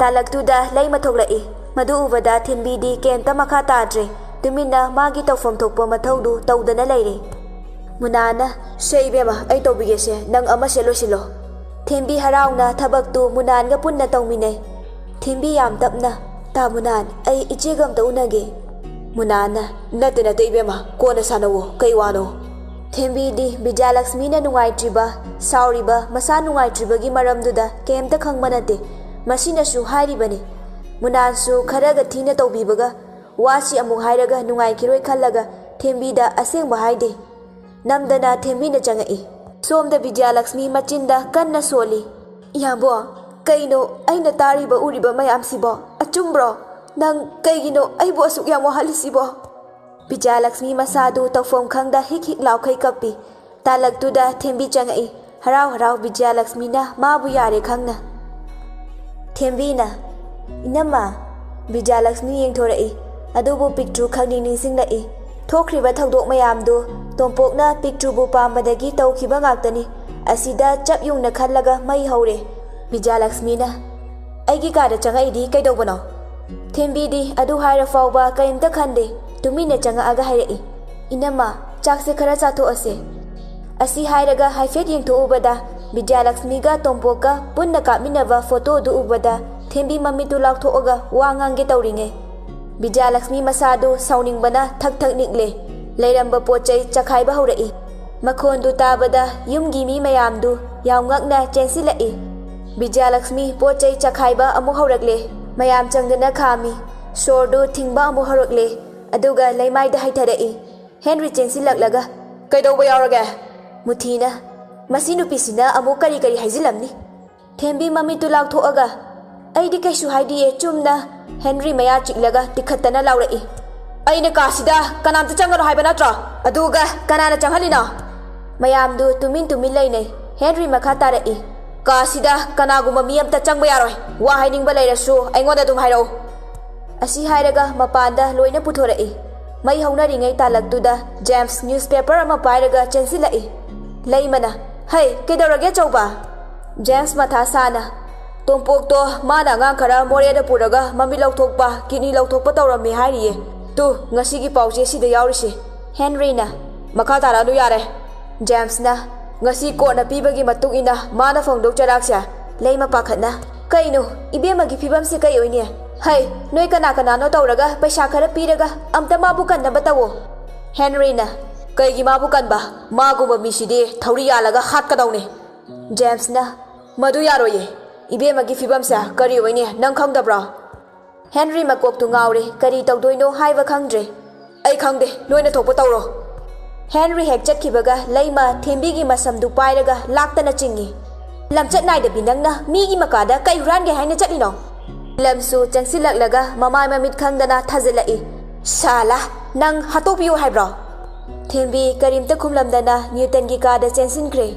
ꯇꯥꯂꯛꯇꯨꯗ ꯂꯩꯃ ꯊꯣꯛꯂꯛꯏ꯫ ꯃꯗꯨ ꯎꯕꯗ ꯊꯦꯝꯕꯤꯗꯤ ꯀꯩꯝꯇ ꯃꯈꯥ ꯇꯥꯗ꯭ꯔꯦ꯫ ꯇꯨꯃꯤꯟꯅ ꯃꯥꯒꯤ ꯇꯧꯐꯝ ꯊꯣꯛꯄ ꯃꯊꯧꯗꯨ ꯇꯧꯗꯅ ꯂꯩꯔꯦ꯫ ꯃꯨꯅꯥꯅ, "ꯁꯦ ꯏꯕꯦꯝꯃ, ꯑꯩ ꯇꯧꯕꯤꯒꯦꯁꯦ, ꯅꯪ ꯑꯃꯁꯦ ꯂꯣꯏꯁꯤꯜꯂꯣ꯫" ꯊꯦꯝꯕꯤ ꯍꯔꯥꯎꯅ ꯊꯕꯛꯇꯨ ꯃꯨꯅꯥꯟꯒ ꯄꯨꯟꯅ ꯇꯧꯃꯤꯟꯅꯩ꯫ ꯊꯦꯝꯕꯤ ꯌꯥꯝ ꯇꯞꯅ, "ꯇꯥ ꯃꯨꯅꯥꯟ, ꯑꯩ ꯏꯆꯦꯒ ꯑꯝꯇ ꯎꯅꯒꯦ꯫" ꯃꯨꯅꯥꯟꯅ, "ꯅꯠꯇꯦ, ꯅꯠꯇꯦ ꯏꯕꯦꯝꯃ, ꯀꯣꯟꯅ ꯁꯥꯟꯅꯧꯋꯣ, ꯀꯩ ꯋꯥꯅꯣ?" ꯊꯦꯝꯕꯤꯗꯤ ꯕꯤꯗ꯭ꯌꯥꯂꯛꯁꯃꯤꯅ ꯅꯨꯡꯉꯥꯏꯇ꯭ꯔꯤꯕ, ꯁꯥꯎꯔꯤꯕ, ꯃꯁꯥ ꯅꯨꯡꯉꯥꯏꯇ꯭ꯔꯤꯕꯒꯤ ꯃꯔꯝꯗꯨꯗ ꯀꯩꯝꯇ ꯈꯪꯕ ꯅꯠꯇꯦ꯫ ꯃꯁꯤꯅꯁꯨ ꯍꯥꯏꯔꯤꯕꯅꯤ꯫ ꯃꯨꯅꯥꯟꯁꯨ ꯈꯔꯒ ꯊꯤꯅ ꯇꯧꯕꯤꯕꯒ ꯋꯥꯁꯤ ꯑꯃꯨꯛ ꯍꯥꯏꯔꯒ ꯅꯨꯡꯉꯥꯏꯈꯤꯔꯣꯏ ꯈꯜꯂꯒ ꯊꯦꯝꯕꯤꯗ ꯑꯁꯦꯡꯕ ꯍꯥꯏꯗꯦ꯫ ꯅꯝꯗꯅ ꯊꯦꯝꯕꯤꯅ ꯆꯪꯉꯛꯏ꯫ ꯁꯣꯝꯗ ꯕꯤꯗ꯭ꯌꯥꯂꯛꯁꯃꯤ ꯃꯆꯤꯟꯗ ꯀꯟꯅ ꯁꯣꯜꯂꯤ꯫ "ꯏꯌꯥꯝꯕꯣ, ꯀꯩꯅꯣ ꯑꯩꯅ ꯇꯥꯔꯤꯕ ꯎꯔꯤꯕ ꯃꯌꯥꯝꯁꯤꯕꯣ? ꯑꯆꯨꯝꯕ꯭ꯔꯣ? ꯅꯪ ꯀꯩꯒꯤꯅꯣ ꯑꯩꯕꯨ ꯑꯁꯨꯛ ꯌꯥꯝ ꯋꯥꯍꯜꯂꯤꯁꯤꯕꯣ?" ꯕꯤꯗ꯭ꯌꯥꯂꯛꯁꯃꯤ ꯃꯁꯥꯗꯨ ꯇꯧꯐꯝ ꯈꯪꯗ ꯍꯤꯛ ꯍꯤꯛ ꯂꯥꯎꯈꯩ ꯀꯞꯄꯤ꯫ ꯇꯥꯂꯛꯇꯨꯗ ꯊꯦꯝꯕꯤ ꯆꯪꯉꯛꯏ꯫ ꯍꯔꯥꯎ ꯍꯔꯥꯎ ꯕꯤꯗ꯭ꯌꯥꯂꯛꯁꯃꯤꯅ ꯃꯥꯕꯨ ꯌꯥꯔꯦ ꯈꯪꯅ꯫ ꯊꯦꯝꯕꯤꯅ, "ꯏꯅꯝꯃ꯫" ꯕꯤꯗ꯭ꯌꯥꯂꯛꯁꯃꯤ ꯌꯦꯡꯊꯣꯔꯛꯏ꯫ ꯑꯗꯨꯕꯨ ꯄꯤꯛꯇ꯭ꯔꯨ ꯈꯪꯅꯤꯡ ꯅꯤꯡꯁꯤꯡꯂꯛꯏ꯫ ꯊꯣꯛꯈ꯭ꯔꯤꯕ ꯊꯧꯗꯣꯛ ꯃꯌꯥꯝꯗꯨ ꯇꯣꯝꯄꯣꯛꯅ ꯄꯤꯛꯇ꯭ꯔꯨꯕꯨ ꯄꯥꯝꯕꯗꯒꯤ ꯇꯧꯈꯤꯕ ꯉꯥꯛꯇꯅꯤ꯫ ꯑꯁꯤꯗ ꯆꯞ ꯌꯨꯡꯅ ꯈꯜꯂꯒ ꯃꯩ ꯍꯧꯔꯦ꯫ ꯕꯤꯗ꯭ꯌꯥꯂꯛꯁꯃꯤꯅ, "ꯑꯩꯒꯤ ꯀꯥꯗ ꯆꯪꯉꯛꯏꯗꯤ ꯀꯩꯗꯧꯕꯅꯣ?" ꯊꯦꯝꯕꯤꯗꯤ ꯑꯗꯨ ꯍꯥꯏꯔ ꯐꯥꯎꯕ ꯀꯔꯤꯝꯇ ꯈꯟꯗꯦ꯫ ꯇꯨꯃꯤꯟꯅ ꯆꯪꯉꯛꯑꯒ ꯍꯥꯏꯔꯛꯏ, "ꯏꯅꯝꯃ, ꯆꯥꯛꯁꯦ ꯈꯔ ꯆꯥꯊꯣꯛꯑꯁꯦ꯫" ꯑꯁꯤ ꯍꯥꯏꯔꯒ ꯍꯥꯏꯐꯦꯠ ꯌꯦꯡꯊꯣꯛꯎꯕꯗ ꯕꯤꯗ꯭ꯌꯥꯂꯛꯁꯃꯤꯒ ꯇꯣꯝꯄꯣꯛꯀ ꯄꯨꯟꯅ ꯀꯥꯞꯃꯤꯟꯅꯕ ꯐꯣꯇꯣꯗꯨ ꯎꯕꯗ ꯊꯦꯝꯕꯤ ꯃꯃꯤꯠꯇꯨ ꯂꯥꯎꯊꯣꯛꯑꯒ ꯋꯥ ꯉꯥꯡꯒꯦ ꯇꯧꯔꯤꯉꯩ ꯕꯤꯗ꯭ꯌꯥꯂꯛꯁꯃꯤ ꯃꯁꯥꯗꯨ ꯁꯥꯎꯅꯤꯡꯕꯅ ꯊꯛ ꯊꯛ ꯅꯤꯛꯂꯦ꯫ ꯂꯩꯔꯝꯕ ꯄꯣꯠ ꯆꯩ ꯆꯈꯥꯏꯕ ꯍꯧꯔꯛꯏ꯫ ꯃꯈꯣꯟꯗꯨ ꯇꯥꯕꯗ ꯌꯨꯝꯒꯤ ꯃꯤ ꯃꯌꯥꯝꯗꯨ ꯌꯥꯝ ꯉꯛꯅ ꯆꯦꯟꯁꯤꯜꯂꯛꯏ꯫ ꯕꯤꯗ꯭ꯌꯥꯂꯛꯁꯃꯤ ꯄꯣꯠ ꯆꯩ ꯆꯈꯥꯏꯕ ꯑꯃꯨꯛ ꯍꯧꯔꯛꯂꯦ꯫ ꯃꯌꯥꯝ ꯆꯪꯗꯅ ꯈꯥꯝꯃꯤ꯫ ꯁꯣꯔꯗꯨ ꯊꯤꯡꯕ ꯑꯃꯨꯛ ꯍꯧꯔꯛꯂꯦ꯫ ꯑꯗꯨꯒ ꯂꯩꯃꯥꯏꯗ ꯍꯩꯊꯔꯛꯏ꯫ ꯍꯦꯟꯔꯤ ꯆꯦꯟꯁꯤꯜꯂꯛꯂꯒ, "ꯀꯩꯗꯧꯕ ꯌꯥꯎꯔꯒꯦ?" ꯃꯨꯊꯤꯅ, "ꯃꯁꯤ ꯅꯨꯄꯤꯁꯤꯅ ꯑꯃꯨꯛ ꯀꯔꯤ ꯀꯔꯤ ꯍꯥꯏꯖꯤꯜꯂꯝꯅꯤ?" ꯊꯦꯝꯕꯤ ꯃꯃꯤꯠꯇꯨ ꯂꯥꯎꯊꯣꯛꯑꯒ, "ꯑꯩꯗꯤ ꯀꯩꯁꯨ ꯍꯥꯏꯗꯤꯌꯦ, ꯆꯨꯝꯅ ꯍꯦꯟꯔꯤ ꯃꯌꯥ ꯆꯤꯛꯂꯒ ꯇꯤꯈꯠꯇꯅ ꯂꯥꯎꯔꯛꯏ꯫ ꯑꯩꯅ ꯀꯥꯁꯤꯗ ꯀꯅꯥꯝꯇ ꯆꯪꯒꯅꯣ ꯍꯥꯏꯕ ꯅꯠꯇ꯭ꯔꯣ? ꯑꯗꯨꯒ ꯀꯅꯥꯅ ꯆꯪꯍꯜꯂꯤꯅꯣ? ꯃꯌꯥꯝꯗꯨ ꯇꯨꯃꯤꯟ ꯇꯨꯃꯤꯟ ꯂꯩꯅꯩ꯫ ꯍꯦꯟꯔꯤ ꯃꯈꯥ ꯇꯥꯔꯛꯏ꯫ ꯀꯥꯁꯤꯗ ꯀꯅꯥꯒꯨꯝꯕ ꯃꯤ ꯑꯝꯇ ꯆꯪꯕ ꯌꯥꯔꯣꯏ꯫ ꯋꯥ ꯍꯥꯏꯅꯤꯡꯕ ꯂꯩꯔꯁꯨ ꯑꯩꯉꯣꯟꯗ ꯑꯗꯨꯝ ꯍꯥꯏꯔꯛꯎ꯫ ꯑꯁꯤ ꯍꯥꯏꯔꯒ ꯃꯄꯥꯟꯗ ꯂꯣꯏꯅ ꯄꯨꯊꯣꯔꯛꯏ꯫ ꯃꯩ ꯍꯧꯅꯔꯤꯉꯩ ꯇꯥꯜꯂꯛꯇꯨꯗ ꯖꯦꯝꯁ ꯅ꯭ꯌꯨꯁꯄꯦꯄꯔ ꯑꯃ ꯄꯥꯏꯔꯒ ꯆꯦꯟꯁꯤꯜꯂꯛꯏ꯫ ꯂꯩꯃꯅ, "ꯍꯩ, ꯀꯩꯗꯧꯔꯒꯦ ꯑꯆꯧꯕ?" ꯖꯦꯝꯁ ꯃꯊꯥ ꯁꯥꯅ, "ꯇꯣꯝꯄꯣꯛꯇꯣ ꯃꯥꯅ ꯑꯉꯥꯡ ꯈꯔ ꯃꯣꯔꯦꯗ ꯄꯨꯔꯒ ꯃꯃꯤꯠ ꯂꯧꯊꯣꯛꯄ, ꯀꯤꯗꯅꯤ ꯂꯧꯊꯣꯛꯄ ꯇꯧꯔꯝꯃꯦ ꯍꯥꯏꯔꯤꯌꯦ꯫ ꯇꯨ, ꯉꯁꯤꯒꯤ ꯄꯥꯎꯆꯦ ꯁꯤꯗ ꯌꯥꯎꯔꯤꯁꯤ꯫" ꯍꯦꯟꯔꯤꯅ, "ꯃꯈꯥ ꯇꯥꯔꯛꯑꯅꯨ ꯌꯥꯔꯦ꯫" ꯖꯦꯝꯁꯅ, "ꯉꯁꯤ ꯀꯣꯔꯠꯅ ꯄꯤꯕꯒꯤ ꯃꯇꯨꯡ ꯏꯟꯅ ꯃꯥꯅ ꯐꯪꯗꯧ ꯆꯩꯔꯥꯛꯁꯦ꯫" ꯂꯩꯃ ꯄꯥꯈꯠꯅ, "ꯀꯩꯅꯣ, ꯏꯕꯦꯝꯃꯒꯤ ꯐꯤꯕꯝꯁꯦ ꯀꯩ ꯑꯣꯏꯅꯤ? ꯍꯩ, ꯅꯣꯏ ꯀꯅꯥ ꯀꯅꯥꯅꯣ ꯇꯧꯔꯒ ꯄꯩꯁꯥ ꯈꯔ ꯄꯤꯔꯒ ꯑꯝꯇ ꯃꯥꯕꯨ ꯀꯟꯅꯕ ꯇꯧꯋꯣ꯫" ꯍꯦꯟꯔꯤꯅ, "ꯀꯩꯒꯤ ꯃꯥꯕꯨ ꯀꯟꯕ? ꯃꯥꯒꯨꯝꯕ ꯃꯤꯁꯤꯗꯤ ꯊꯧꯔꯤ ꯌꯥꯜꯂꯒ ꯍꯥꯠꯀꯗꯧꯅꯤ꯫" ꯖꯦꯝꯁꯅ, "ꯃꯗꯨ ꯌꯥꯔꯣꯏꯌꯦ꯫ ꯏꯕꯦꯝꯃꯒꯤ ꯐꯤꯕꯝꯁꯦ ꯀꯔꯤ ꯑꯣꯏꯅꯤ ꯅꯪ ꯈꯪꯗꯕ꯭ꯔꯣ?" ꯍꯦꯟꯔꯤ ꯃꯀꯣꯛꯇꯨ ꯉꯥꯎꯔꯦ, ꯀꯔꯤ ꯇꯧꯗꯣꯏꯅꯣ ꯍꯥꯏꯕ ꯈꯪꯗ꯭ꯔꯦ꯫ "ꯑꯩ ꯈꯪꯗꯦ, ꯅꯣꯏꯅ ꯊꯣꯛꯄ ꯇꯧꯔꯣ꯫" ꯍꯦꯟꯔꯤ ꯍꯦꯛ ꯆꯠꯈꯤꯕꯒ ꯂꯩꯃ ꯊꯦꯝꯕꯤꯒꯤ ꯃꯁꯝꯗꯨ ꯄꯥꯏꯔꯒ ꯂꯥꯛꯇꯅ ꯆꯤꯡꯏ꯫ "ꯂꯝꯆꯠ ꯅꯥꯏꯗꯕꯤ, ꯅꯪꯅ ꯃꯤꯒꯤ ꯃꯀꯥꯗ ꯀꯩ ꯍꯨꯔꯥꯟꯒꯦ ꯍꯥꯏꯅ ꯆꯠꯂꯤꯅꯣ?" ꯂꯝꯁꯨ ꯆꯪꯁꯤꯜꯂꯛꯂꯒ ꯃꯃꯥꯏ ꯃꯃꯤꯠ ꯈꯪꯗꯅ ꯊꯥꯖꯤꯜꯂꯛꯏ꯫ "ꯁꯥꯂꯥ, ꯅꯪ ꯍꯥꯠꯇꯣꯛꯄꯤꯌꯨ ꯍꯥꯏꯕ꯭ꯔꯣ?" ꯊꯦꯝꯕꯤ ꯀꯔꯤꯝꯇ ꯈꯨꯝꯂꯝꯗꯅ ꯅ꯭ꯌꯨꯇꯟꯒꯤ ꯀꯥꯗ ꯆꯦꯟꯁꯤꯟꯈ꯭ꯔꯦ꯫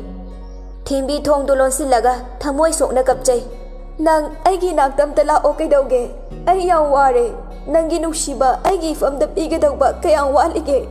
ꯊꯦꯝꯕꯤ ꯊꯣꯡꯗꯨ ꯂꯣꯟꯁꯤꯜꯂꯒ ꯊꯃꯣꯏ ꯁꯣꯛꯅ ꯀꯞꯆꯩ꯫ "ꯅꯪ ꯑꯩꯒꯤ ꯏꯅꯥꯛꯇ ꯑꯝꯇ ꯂꯥꯛꯑꯣ, ꯀꯩꯗꯧꯒꯦ? ꯑꯩ ꯌꯥꯝ ꯋꯥꯔꯦ꯫ ꯅꯪꯒꯤ ꯅꯨꯡꯁꯤꯕ ꯑꯩꯒꯤ ꯏꯐꯝꯗ ꯄꯤꯒꯗꯧꯕ ꯀꯌꯥꯝ ꯋꯥꯠꯂꯤꯒꯦ?"